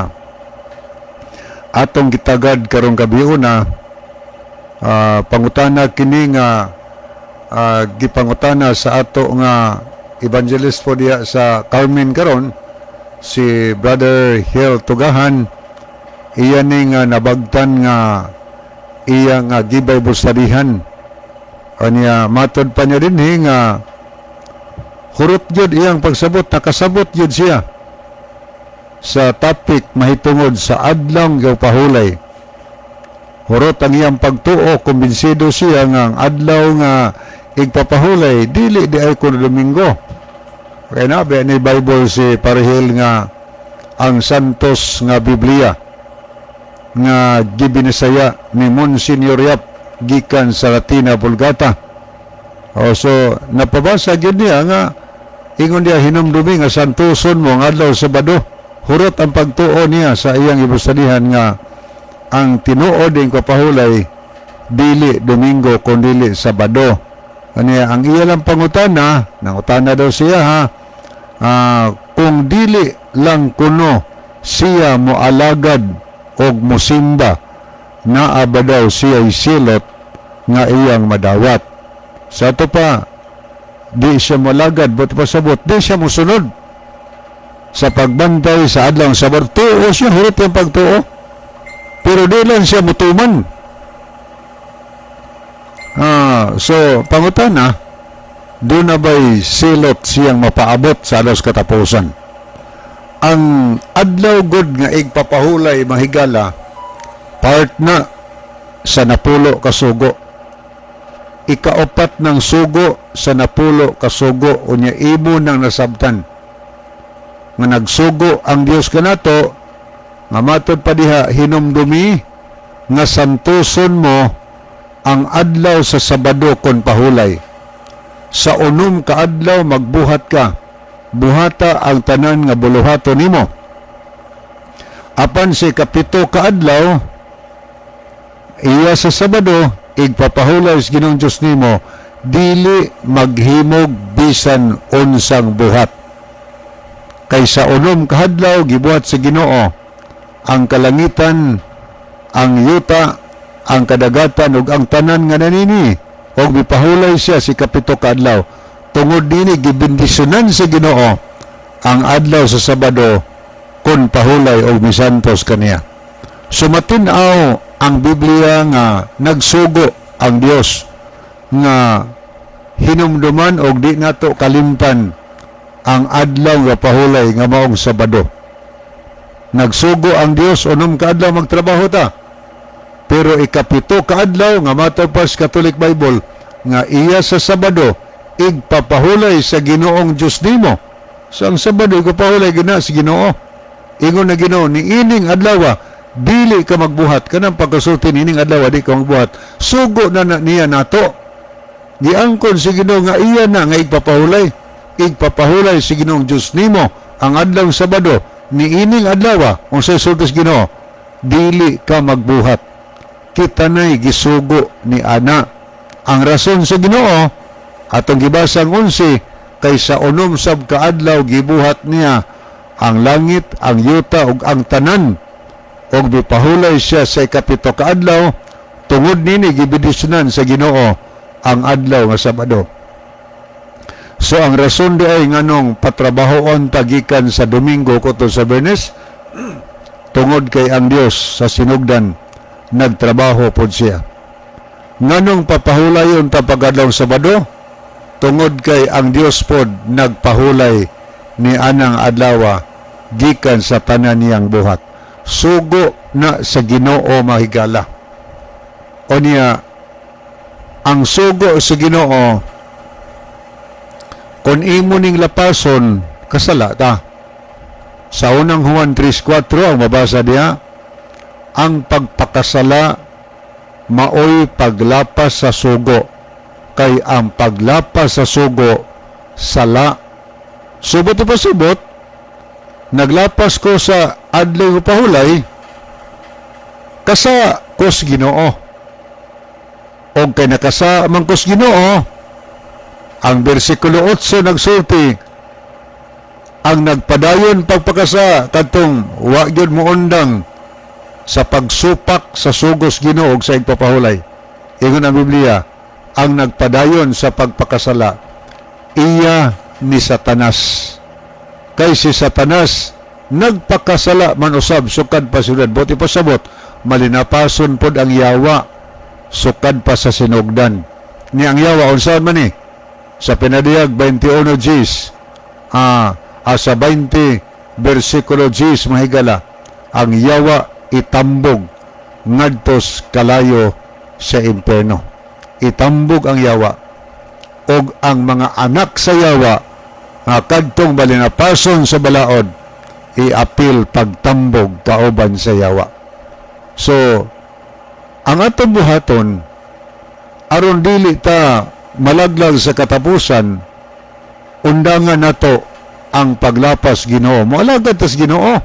atong gitagad karong gabi una, pangutana kini nga gipangutana sa ato nga evangelist po diya sa Carmen karon, si Brother Hill Tugahan, iya ni nga nabagtan nga iya nga gi-Bible studyhan. Anya matod pa niya dinhi nga hurot gyud iyang pagsabot, nakasabot gyud siya sa topic mahitungod sa adlaw pahulay. Hurot ang iyang pagtuo, kumbinsido siya nga ang adlaw nga igpapahulay dili di ay kuno Domingo. Kaya na ba ni Bible si Parihil nga ang Santos nga Biblia nga gibinisaya ni Monsignor Yap gikan sa Latina Vulgata. O, so napabasa gyud niya nga ingon niya hinumdumi nga santoson mo ang adlaw Sabado. Hurot ang pagtuo niya sa iyang ibustadihan nga ang tinuod ing papahulay dili Domingo kun dili Sabado. Aniya ang iya lang pangutana, nangutana daw siya ha, kung dili lang kuno siya moalagad og musimba, naa ba daw siya silot nga iyang madawat? Sa ato pa, di siya moalagad, but pasabot, di siya musunod sa pagbantay sa adlaw Sabado. Tuo siya, hurot yung pagtuo. Pero di lang siya mutuman. So, pangutana, Duna ba'y silot siyang mapaabot sa adlaw sa katapusan? Ang adlaw gud nga igpapahulay, mga higala, part na sa 10 ka sugo, ikaupat ng sugo sa 10 ka sugo. Unya imo nang nasabtan nga nagsugo ang Dios kanato nga matod pa diha, "Hinumdumi nga santuson mo ang adlaw sa Sabado kon pahulay. Sa 6 ka adlaw magbuhat ka, buhata ang tanan nga buluhaton nimo. Apan sa 7 ka adlaw, iya sa Sabado, igpapahulay sa Ginoong Diyos nimo, dili maghimog bisan unsang buhat. Kay sa 6 kahadlaw gibuhat sa Ginoo ang kalangitan, ang yuta, ang kadagatan ug ang tanan nga nanini, ug mipahulay siya sa 7 ka adlaw. Tungod nini gibendisyonan sa Ginoo ang adlaw sa Sabado kon pahulay og misantos kaniya." So matin-aw ang Biblia nga nagsugo ang Dios nga hinumduman og di nato kalimtan ang adlaw nga pahulay nga maong Sabado. Nagsugo ang Dios, 6 ka adlaw magtrabaho ta. Pero 7 ka adlaw nga matod pa sa Catholic Bible nga iya sa Sabado, igpapahulay sa Ginoong Dios nimo. So ang Sabado igpapahulay gina sa Ginoo. Ingon na Ginoo, "Niining adlaw dili ka magbuhat." Kanang pagkasulti, "Niining adlaw di ka magbuhat," sugo na, na niya nato. Giangkon si Ginoo nga iya na nga igpapahulay. "Igpapahulay si Ginoong Dios nimo ang adlaw Sabado. Niining adlaw," unsay sulti sa Ginoo? "Dili ka magbuhat." Kita na'y gisugo ni ana. Ang rason sa Ginoo, atong gibasa ang 11, kay sa 6 sab kaadlaw gibuhat niya ang langit, ang yuta ug ang tanan, ug mipahulay siya sa 7 kaadlaw. Tungod nini gibendisyonan sa Ginoo ang adlaw nga Sabado. So ang rason di ay nganong patrabahoon ta gikan sa Domingo kuto sa Biyernes, tungod kay ang Dios sa sinugdan nagtrabaho pod siya. Nganong papahulayon ta pag-adlaw Sabado? Tungod kay ang Dios pod nagpahulay ni anang adlawa gikan sa tanan niyang buhat. Sugo na sa Ginoo, mga higala. O niya, ang sugo sa Ginoo, kung imo ning lapason, kasala ta. Sa Unang Juan 3.4, ang mabasa diha, ang pagpakasala maoy paglapas sa sugo, kay ang paglapas sa sugo sala. Subot o pasubot, naglapas ko sa adlaw pahulay, kasa ko sa Ginoo. Og kay nakasa man ko sa Ginoo, ang bersikulo 8 nagsulti, ang nagpadayon pagpakasa kadtong wa gyud moundang sa pagsupak sa sugos Ginoo ug sa igpapahulay. Ingon ang Biblia, ang nagpadayon sa pagpakasala iya ni Satanas. Kay si Satanas nagpakasala man usab sukad pa siyudad. Buot ipasabot, malinapason pod ang yawa sukad pa sa sinugdan. Ni ang yawa unsaon man ni? Sa Pinadiyag 21 Gs, sa 20 versikulo 10, mga higala, ang yawa itambog ngadtos kalayo sa impyerno. Itambog ang yawa og ang mga anak sa yawa nga kadtong balinapason sa balaod iapil pagtambog kauban sa yawa. So, ang atong buhaton aron dili ta malaglag sa katapusan, undangan nato ang paglapas Ginoo. Moalagad tas Ginoo.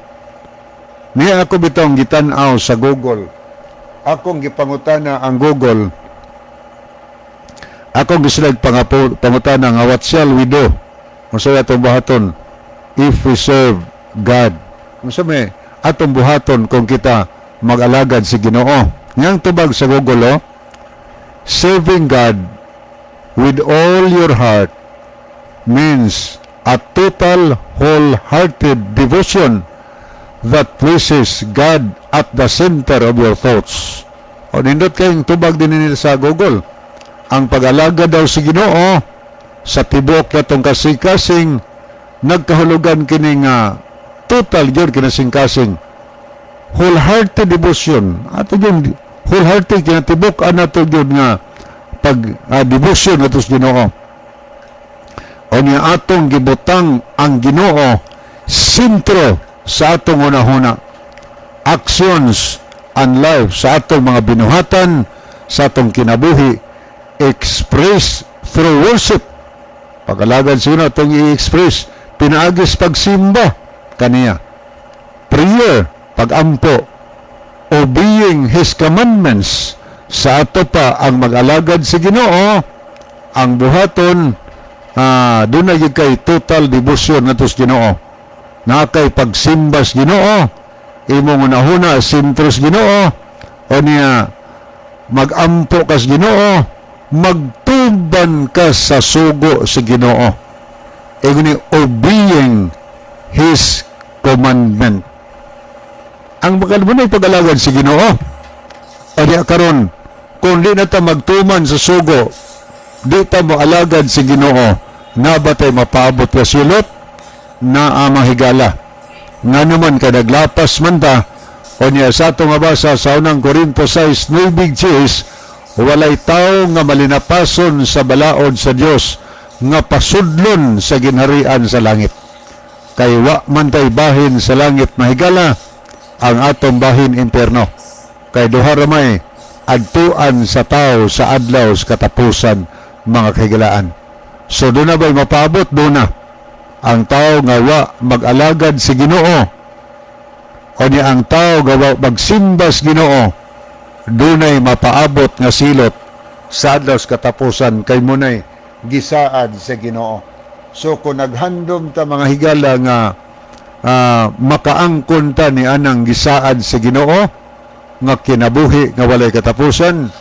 Niya ako bitong gitan-aw sa Google. Akong gipangutana ang Google. Akong gisulad pangutana nga, "What shall we do?" Unsa atong buhaton if we serve God? Unsa may atong buhaton kung kita mag-alagad sa Ginoo? Niyang tubag sa Google, oh, "Serving God with all your heart means a total wholehearted devotion that places God at the center of your thoughts." O nindot kayong tubag din nila sa Google. Ang pag-alagad daw sa Ginoo Sa tibok natong kasing-kasing, nagkahulugan kini nga total gyud kinasing-kasing, wholehearted devotion ato gyud, wholehearted, kinatibuk nato gyud nga pag devotion nato sa Ginoo. O niya atong gibutang ang Ginoo sentro sa atong hunahuna, actions and life, sa atong mga binuhatan, sa atong kinabuhi, express through worship. Pag-alagad sa Ginoo, atong i-express pinaagi sa pagsimba kaniya, prayer, pagampo, obeying His commandments. Sa ato pa ang mag-alagad sa Ginoo, ang buhaton, doon na gyud kay total devotion nato sa Ginoo, na kay pagsimba sa Ginoo, imong hunahuna sentro sa Ginoo, o niya magampo ka sa Ginoo, magtuban ka sa sugo sa Ginoo. Ingon ni obeying His commandment. Ang bakal mo na pag-alagad sa Ginoo. O diya karon, kung di na ta magtuman sa sugo, di ta moalagad sa Ginoo, na ba tay mapaabot ka silot na mahigala? Nga naman kay naglapas man ta. O niya sa atong mabasa sa Unang Korinto 6:9, walay tao nga malinapason sa balaod sa Dios nga pasudlon sa ginharian sa langit. Kay wa man tay bahin sa langit, mahigala, ang atong bahin impierno. Kay duha ra may adtuan sa tao sa adlaw sa katapusan, mga kahigalaan. So doon na ba'y mapaabot? Doon na. Ang tao nga wa mag-alagad si Ginoo o niya ang tao nga wa magsimba sa Ginoo, dunay mapaabot nga silot sa adlaw sa katapusan kay munay gisaad sa Ginoo. So kung naghandom ta, mga higala, nga makaangkon ta ni anang gisaad sa Ginoo nga kinabuhi nga walay katapusan,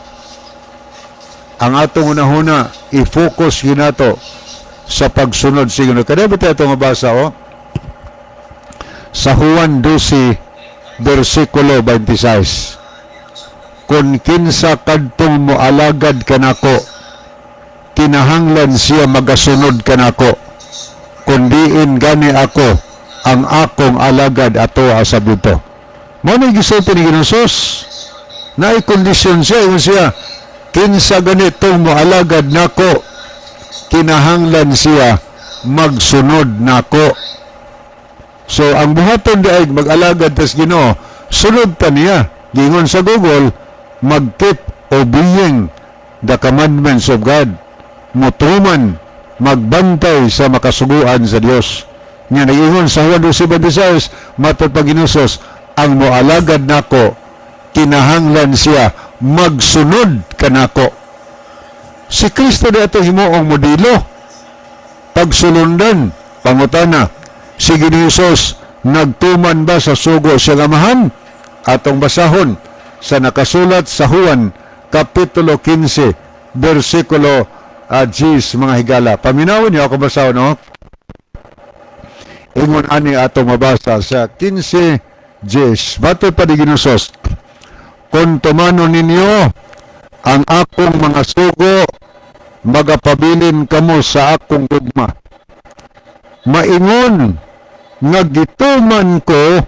ang atong unahuna i-focus ginato sa pagsunod sa Ginoo. Kaya ba tayo itong mabasa, oh? Sa Juan 12 versikulo 26, "Kung kinsa kadtong moalagad kanako, kinahanglan siya magasunod kanako. Kung diin gani ako, ang akong alagad ato sa dito." Mao ni gisulti ni Ginoong Jesus. Naay kondisyon siya, ingon siya, kinsa ganitong moalagad nako, kinahanglan siya magsunod nako. So ang buhaton di ay mag-alagad tas Ginoo, sunod ta niya. Gingon sa Google, mag-keep obeying the commandments of God. Mutuman, magbantay sa makasuguan sa Dios. Nga nag-ingon sa Juan 12:26, matod pa Ginoong, ang moalagad nako, kinahanglan siya magsunod kanako. Si Kristo di ato himuong modelo. Pagsulundan, pangutana, si Ginoong Hesus nagtuman ba sa sugo sa Amahan? Atong basahon sa nakasulat sa Juan Kapitulo 15, versikulo 10, mga higala. Paminawin niyo ako basahon, no? Ingon ani atong mabasa sa 15:10. Matod pa ni Ginoong Hesus, "Kung tumanon ninyo ang akong mga sugo, magapabilin kamo sa akong gugma. Maingon nga gituman ko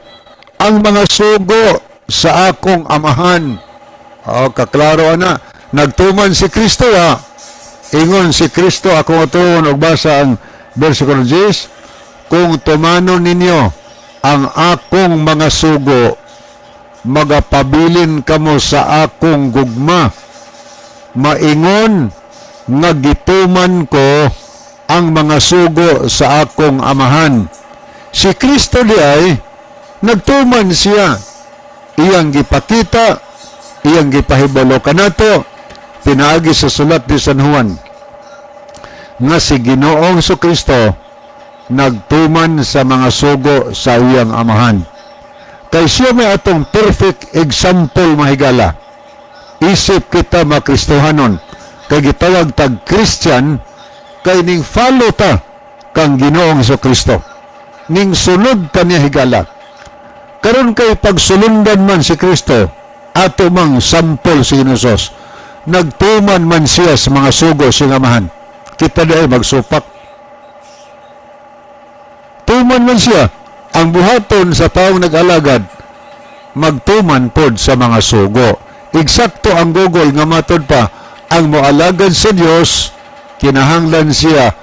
ang mga sugo sa akong Amahan." O, kaklaro ana. Nagtuman si Kristo, ha. Ingon si Kristo, ako atuon og basa ang versikulo 10, "Kung tumanon ninyo ang akong mga sugo, magapabilin kamo sa akong gugma. Maingon nga gituman ko ang mga sugo sa akong Amahan." Si Kristo di ay nagtuman siya. Iyang gipakita, iyang gipahibalo kanato, pinaagi sa sulat ni San Juan, nga si Ginoong Kristo nagtuman sa mga sugo sa iyang Amahan. Kay siya may atong perfect example, mahigala. Isip kita mga Kristohanon, kay gitawag tag Christian, kay ning follow ta kang Ginoong Kristo. Ning sunod ta niya, higala. Karon kay pagsulundan man si Kristo, ato mang sampol si Ginoong. Nagtuman man siya sa mga sugo sa Amahan. Kita di ay magsupak. Tuman man siya. Ang buhaton sa taong nag-alagad, magtuman pod sa mga sugo. Eksakto ang Google nga matod pa, ang moalagad sa Dios, kinahanglan siya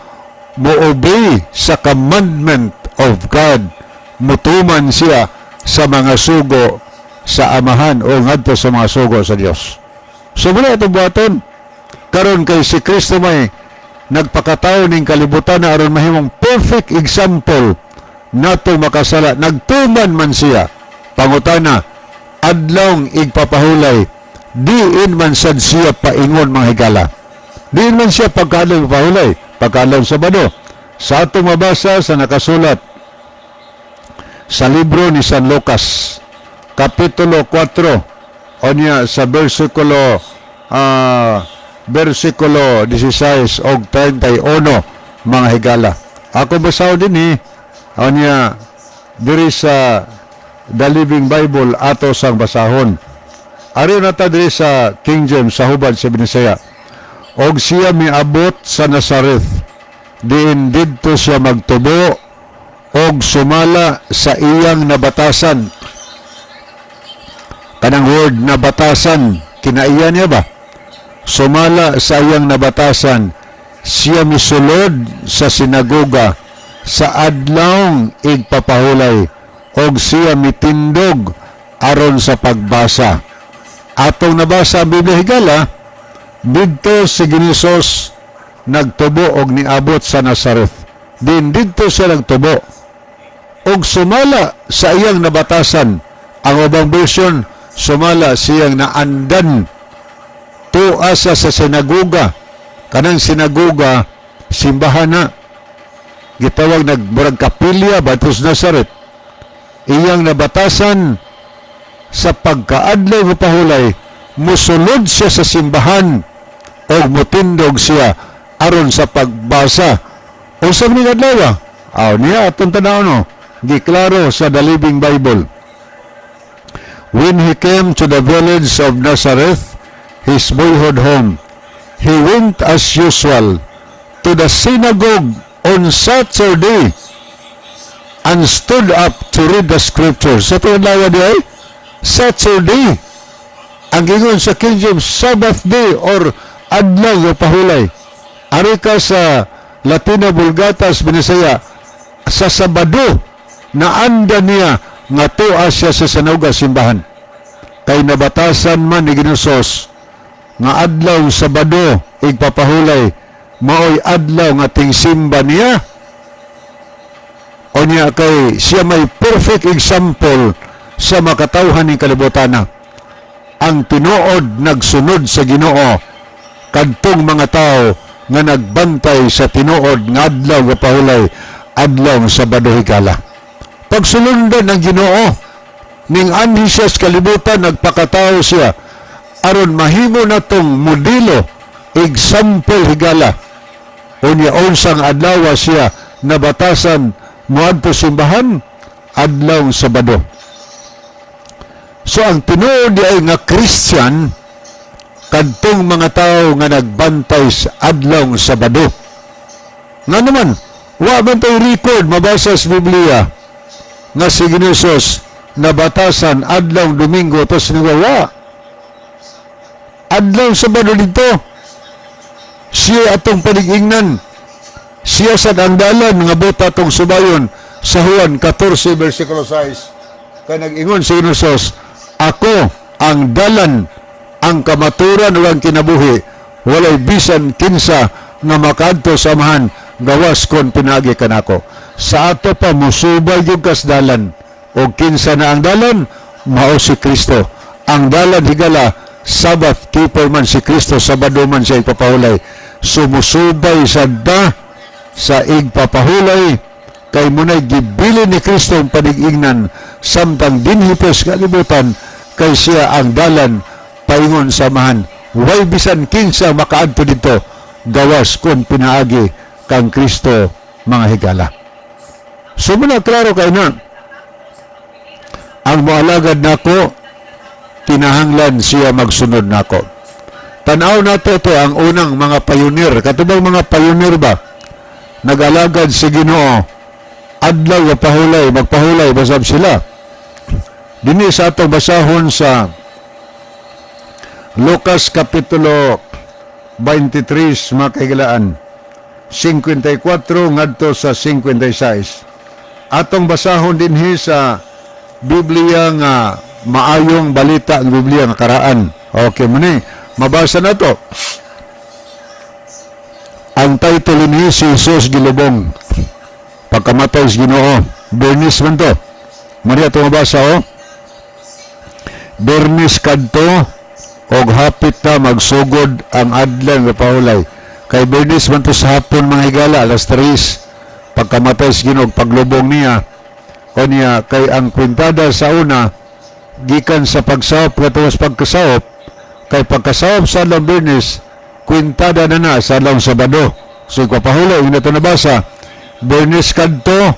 mo-obey sa commandment of God. Mutuman siya sa mga sugo sa Amahan o ngadto sa mga sugo sa Dios. So muna itong buhaton. Karon kay si Kristo may nagpakatao ning kalibutan na aron mahimong perfect example nato makasala. Nagtuman man siya. Pangutana, adlawng igpapahulay, diin man sad siya paingon, mga higala? Diin man siya pagkaadlaw pahulay, pagkaadlaw Sabado? Sa atong mabasa sa nakasulat sa libro ni San Lucas, Kapitulo 4, onya sa versikulo 16 og 31, mga higala. Ako basahon din eh. Onya diri sa The Living Bible ato sang basahon. Ari na ta diri sa King James sa hubad sa Binisaya. Og siya miabot sa Nazareth. Diin didto siya magtubo og sumala sa iyang nabatasan. Kanang word "nabatasan", kinaiya niya ba? Sumala sa iyang nabatasan, siya misulod sa sinagoga sa adlawng igpapahulay og siya mitindog aron sa pagbasa. Atong nabasa ang Biblia, higala, didto si Ginisos nagtubo og niabot sa Nazareth. Din didto siya nagtubo og sumala sa iyang nabatasan. Ang ubang version, sumala siyang naandan tua sa sinagoga. Kanang sinagoga, simbahan na. Gitawag nagmurag kapilya batos Nazareth. Iyang nabatasan sa pagkaadlaw nga pahulay, musulod siya sa simbahan o mutindog siya aron sa pagbasa. Unsa man ning adlaw? Aw niya atong tanaw no. Giklaro sa The Living Bible. When he came to the village of Nazareth, his boyhood home, he went as usual to the synagogue on Saturday and stood up to read the scriptures. Sa itong adlaw di ay Saturday. Ang gingon sa King James, Sabbath day or adlaw nga pahulay. Ari ka sa Latina Vulgata Binisaya, sa Sabado naanda niya nga tua siya sa sinagoga, simbahan. Kay nabatasan man ni Ginosos nga adlaw Sabado igpapahulay maoy adlaw nga tingsimba niya. Onya kay siya may perfect example sa makatawhan ng kalibutan na. Ang tinuod nagsunod sa Ginoo kadtong mga tao nga nagbantay sa tinuod nga adlaw nga pahulay, adlaw Sabado, higala. Pagsulundan ng Ginoo ning anhi siya sa kalibutan, nagpakatao siya aron mahimo natong modelo, example, higala. Unya unsang adlaw siya nabatasan moadto simbahan? Adlaw Sabado. So ang tinuod di ay nga Christian kadtong mga tao nga nagbantay sa adlaw Sabado. Nga naman, wa man tay record mabasa sa Biblia nga si Ginosos nabatasan adlaw Domingo tos wa. Adlaw Sabado dito. Siya atong panig-ingnan. Siya sad ang dalan nga buta atong subayon sa Juan 14 versikulo 6. Kay nag-ingon si Ginosos, "Ako ang dalan, ang kamaturan ug ang kinabuhi. Walay bisan kinsa nga makaadto sa Amahan gawas kon pinaagi kanako." Sa ato pa musubay gyud kas dalan. Og kinsa na ang dalan? Mao si Kristo. Ang dalan, higala, Sabbath keeper man si Kristo, Sabado man siya ipapahulay. Sumusubay sa da sa igpapahulay kay munay gibilin ni Kristo ang panig-ingnan samtang dinhi pa sa kalibutan kay siya ang dalan paingon sa Amahan. Way bisan kinsa makaadto dito gawas kung pinaagi kang Kristo, mga higala. So muna klaro kay na ang moalagad nako kinahanglan siya magsunod nako. Tanaw nato to ang unang mga pioneer. Katong mga pioneer ba? Nag-alagad sa Ginoo. Adlaw nga pahulay, magpahulay basab sila. Dini sa atong basahon sa Lucas Kapitulo 23, mga kahigalaan, 54 ngadto sa 56. Atong basahon dinhi sa Biblia nga Maayong Balita, ang Biblia nga karaan. Okay mo ni. Mabasa na to. Ang title ni si Jesus gilubong. Pagkamatay sa Ginoo. Bernis man to. Maria ito mabasa, oh. Bernis kadto og hapit na magsugod ang adlaw nga pahulay. Kay Bernis man to sa hapon, mga higala, alas 3. Pagkamatay sa Ginoo, paglubong niya. O niya, kay ang kwintada sa una, gikan sa pagsawop katuwas pagkasawop, kay pagkasawop sa adlaw Bernis, kwintada na na sa adlaw Sabado. So ipapahulay, yung nato nabasa, Bernis kadto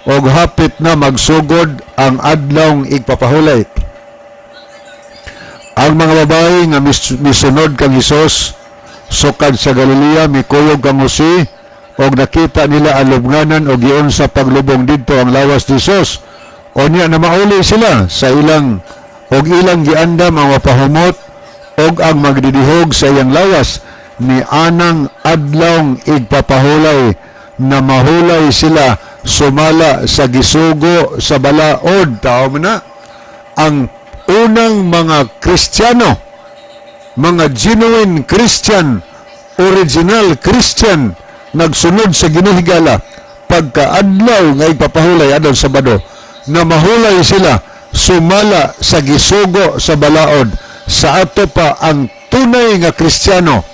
og hapit na magsugod ang adlaw igpapahulay. Ang mga babae nga misunod kang Hesus sukad sa Galilea mikuyog kang Jose og nakita nila ang lubnganan og giunsa paglubong didto ang lawas ni Hesus. O niya na mauli sila sa ilang og ilang giandam ang mapahumot og ang magdidihog sa iyang lawas ni anang adlawng igpapahulay na mahulay sila sumala sa gisugo sa balaod. Tao mo na ang unang mga Kristiyano, mga genuine Christian, original Christian, nagsunod sa Ginoo, higala, pagkaadlaw nga igpapahulay, adlaw Sabado, na mahulay sila sumala sa gisugo sa balaod. Sa ato pa ang tunay nga Kristiyano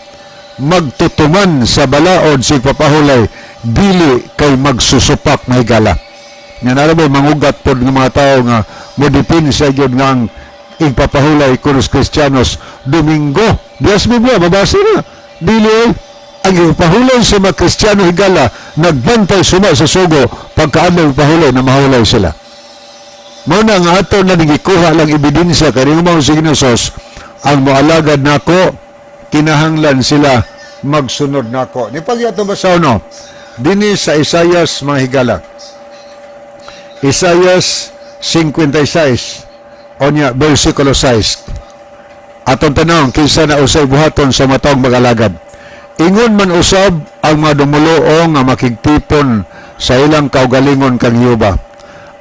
magtutuman sa balaod sa igpapahulay, dili kay magsusupak, mga higala. Nga nara mo mangugat pod ng mga tao nga mo depensa gyud nga ang igpapahulay kunos Kristiyanos Domingo. Dias Biblia mabasa na. Dili ay ang igpapahulay sa mga Kristiyano, higala, nagbantay suma sa sugo pagkaadlaw pahulay na mahulay sila. Mao na nga ato na nagikuha lang ebidensya kay mao si Ginoo, ang moalagad nako kinahanglan sila magsunod nako. Ni pag ato basa no. Dinhi sa Isayas, mga higala. Isayas 56 onya versikulo 6. Atong tanong kinsa na usay buhaton sa matong mag-alagad. Ingon man usab ang mga dumuluong nga makigtipon sa ilang kaugalingon kang Jehova.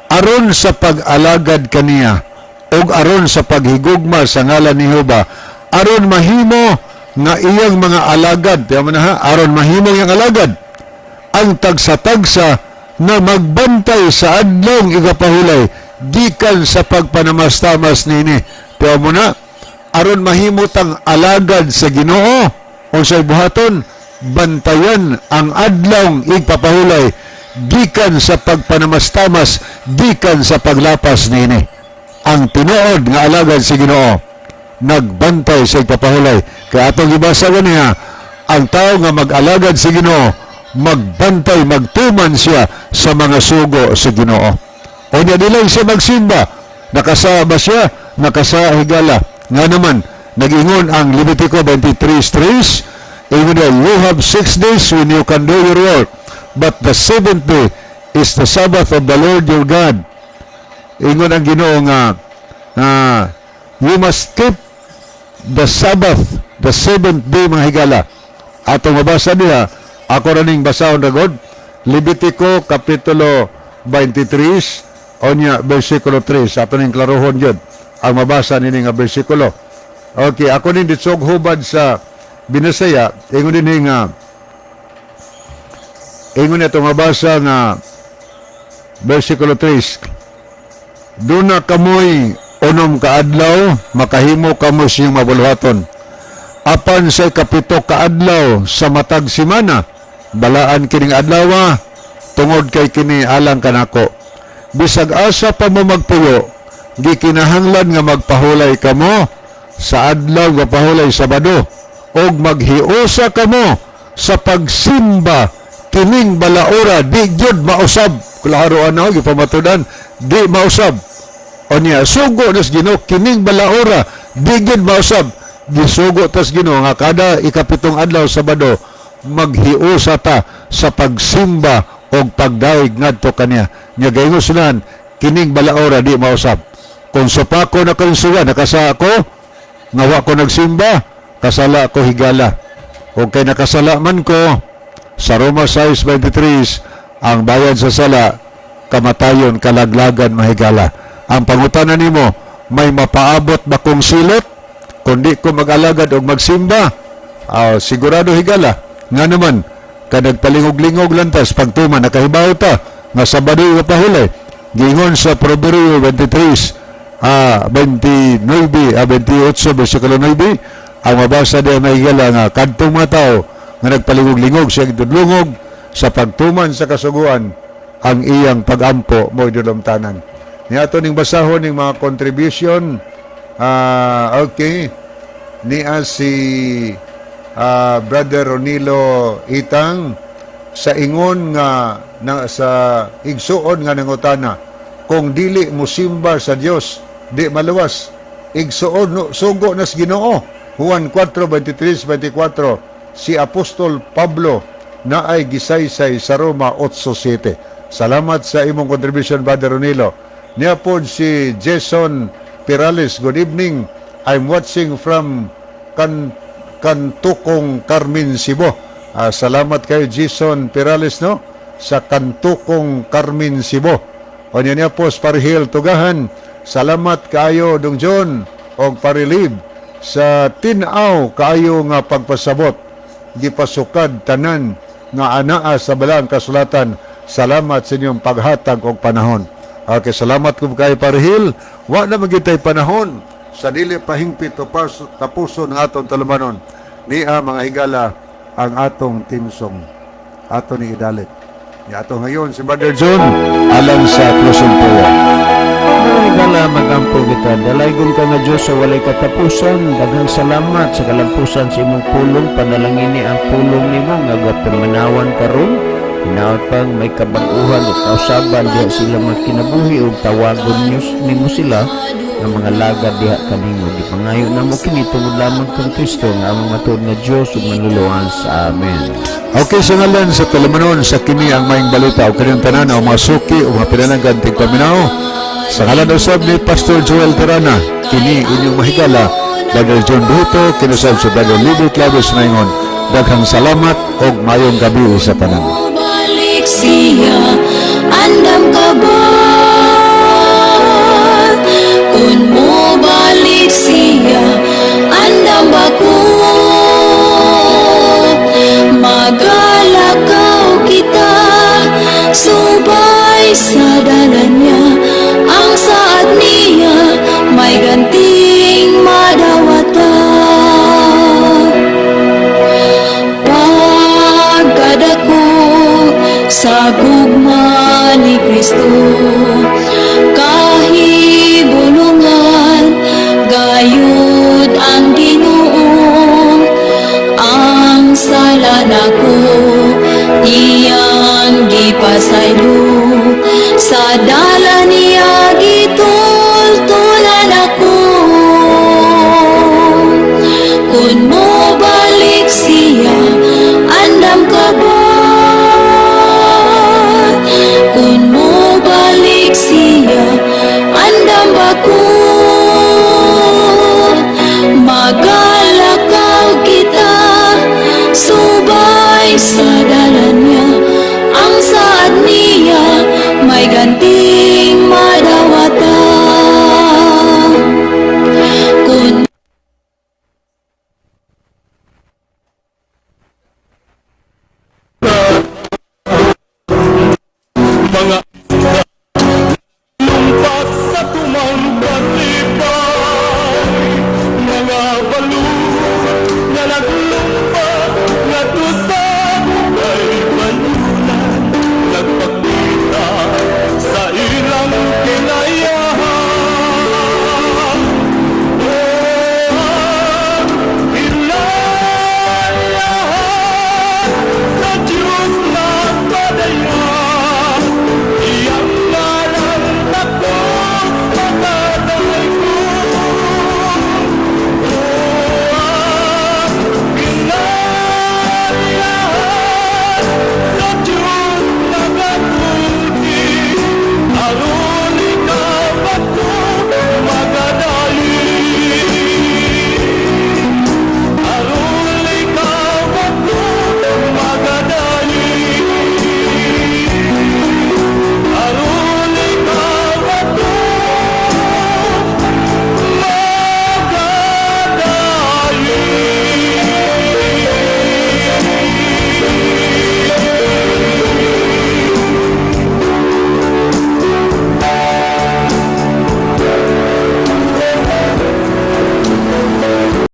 Aron sa pag-alagad kaniya ug aron sa paghigugma sa ngalan ni Jehova, aron mahimo nga iyang mga alagad, tiyan mo na ha, aron mahimo iyang alagad ang tagsa-tagsa na magbantay sa adlong igapahulay gikan sa pagpanamastamas nini. Tiyan mo na, aron mahimo tang alagad sa Ginoo, unsay buhaton? Bantayan ang adlong igpapahulay gikan sa pagpanamastamas, gikan sa paglapas nini. Ang tinuod nga alagad sa Ginoo nagbantay sa igpapahulay. Kaya atong gibasa ganiha, ang tao nga mag-alagad sa Ginoo magbantay, magtuman siya sa mga sugo sa Ginoo. O niya dili siya magsimba, nakasa ba siya? Nakasa, higala. Nga naman, nag-ingon ang Levitico 23:3, ingon niya, "You have 6 days when you can do your work, but the seventh day is the Sabbath of the Lord your God." Ingon ang Ginoo nga you must keep the Sabbath, the seventh day, mga higala. Atong mabasa niya, ako raning basahon na God, Levitico Kapitulo 23, onya versikulo 3. Ato ning klarohon yun, ang mabasa nini nga bersikulo. Okay, ako ning ditsog hubad sa Binisaya, ingon din nga, ingon ito mabasa nga versikulo 3. Duna kamoy 6 ka adlaw, makahimo kamo siyang mabuluhaton. Apan sa 7 ka adlaw sa matag simana, balaan kining adlaw tungod kay kini alang kanako. Bisag asa pa mo magpuyo, gikinahanglan nga magpahulay kamo sa adlaw nga pahulay Sabado og maghiusa kamo sa pagsimba kining balaura. Di gyud mausab, klaro ano gipamatudan, di mausab. Onya sugo nas Ginoo kining balaura, di gyud mausab. Gisugo tas Ginoo nga kada ikapitong adlaw, Sabado, maghiusa ta sa pagsimba og pagdayeg ngadto kaniya. Nya gaingon sunan kining balaora di mausab. Kung supako na kang suga, nakasa ako nga wa ko nagsimba, kasala ko, higala. O kay nakasala man ko, sa Roma 6:23, ang bayad sa sala kamatayon, kalaglagan, mahigala. Ang pangutana nimo, may mapaabot ba kong silot kundi ko mag-alagad og magsimba? Ah, sigurado, higala. Nga naman ka nagpalingog-lingog lantas pagtuman, nakahibaw ta nga Sabado pahulay. Giingon sa Proverbio 23 29 28 versikulo 9, ang mabasa diya, mahigala, nga kadtong mga tao nga nagpalingog-lingog sa gidlungog sa pagtuman sa kasuguan, ang iyang pagampo mo dulumtanan. Niato ning basahon ning mga contribution. Okay, niya si Brother Ronilo Itang, sa ingon nga na, sa igsuon nga nangutana kung dili musimba sa Dios di maluwas. Igsuon no, sugo nas Ginoo, Juan 4:23 24. Si Apostol Pablo na ay gisaysay sa Roma 8:7. Salamat sa imong contribution, Brother Ronilo. Niya pod si Jason Perales, "Good evening. I'm watching from Kantukong, Carmen, Cebu." Ah, salamat kayo, Jason Perales, no, sa Kantukong, Carmen, Cebu. O niya niya po Parihil Tugahan. "Salamat kaayo, Dong John og Parilib, sa tin-aw kaayo nga pagpasabot. Gipasukad tanan nga anaa sa Balaang Kasulatan. Salamat sa inyong paghatag og panahon." Okay, salamat ko kay Parihil. Wa na magitay panahon sa dili pahingpit o tapuson ang atong tulumanon. Niya, mga higala, ang atong theme song. Ato ni idalit. Ni ato ngayon si Brother John alang sa closing prayer. Mga higala, magampo kita. Dalaygon ka nga Diyos sa walay katapusan. Daghang salamat sa kalampusan sa imong pulong. Panalangini ang pulong nimo nga gapamanawan karon. Hinaot pang may kabag-uhan o kausaban diha sila magkinabuhi ug tawagon nimo sila nga mga lagad diha kanimo. Gipangayo namo kini tungod lamang kang Kristo nga among matuod nga Dios ug Manluluwas. Amen. Okay, sa ngalan sa tulumanon sa kini ang Maayong Balita o kaniyang tanan o mga suki o mga pinalanggan tigpaminaw. Sa ngalan usab ni Pastor Joel Terana, kini inyong mahigala, Brother John Duto, kinusab sa Brother Libby Claves Maingon. Daghang salamat og mayong gabi sa tanan. Balik siya, andam ka ba? Kung mo balik siya, andam ba ko? Magalakaw kita, subay sa dalan niya. Ang saad niya, may ganting madawatan. Pagkadako sa gugma ni Kristo, kahibulungan gayud ang Ginoo. Ang sala nako iyang gipasaylo sa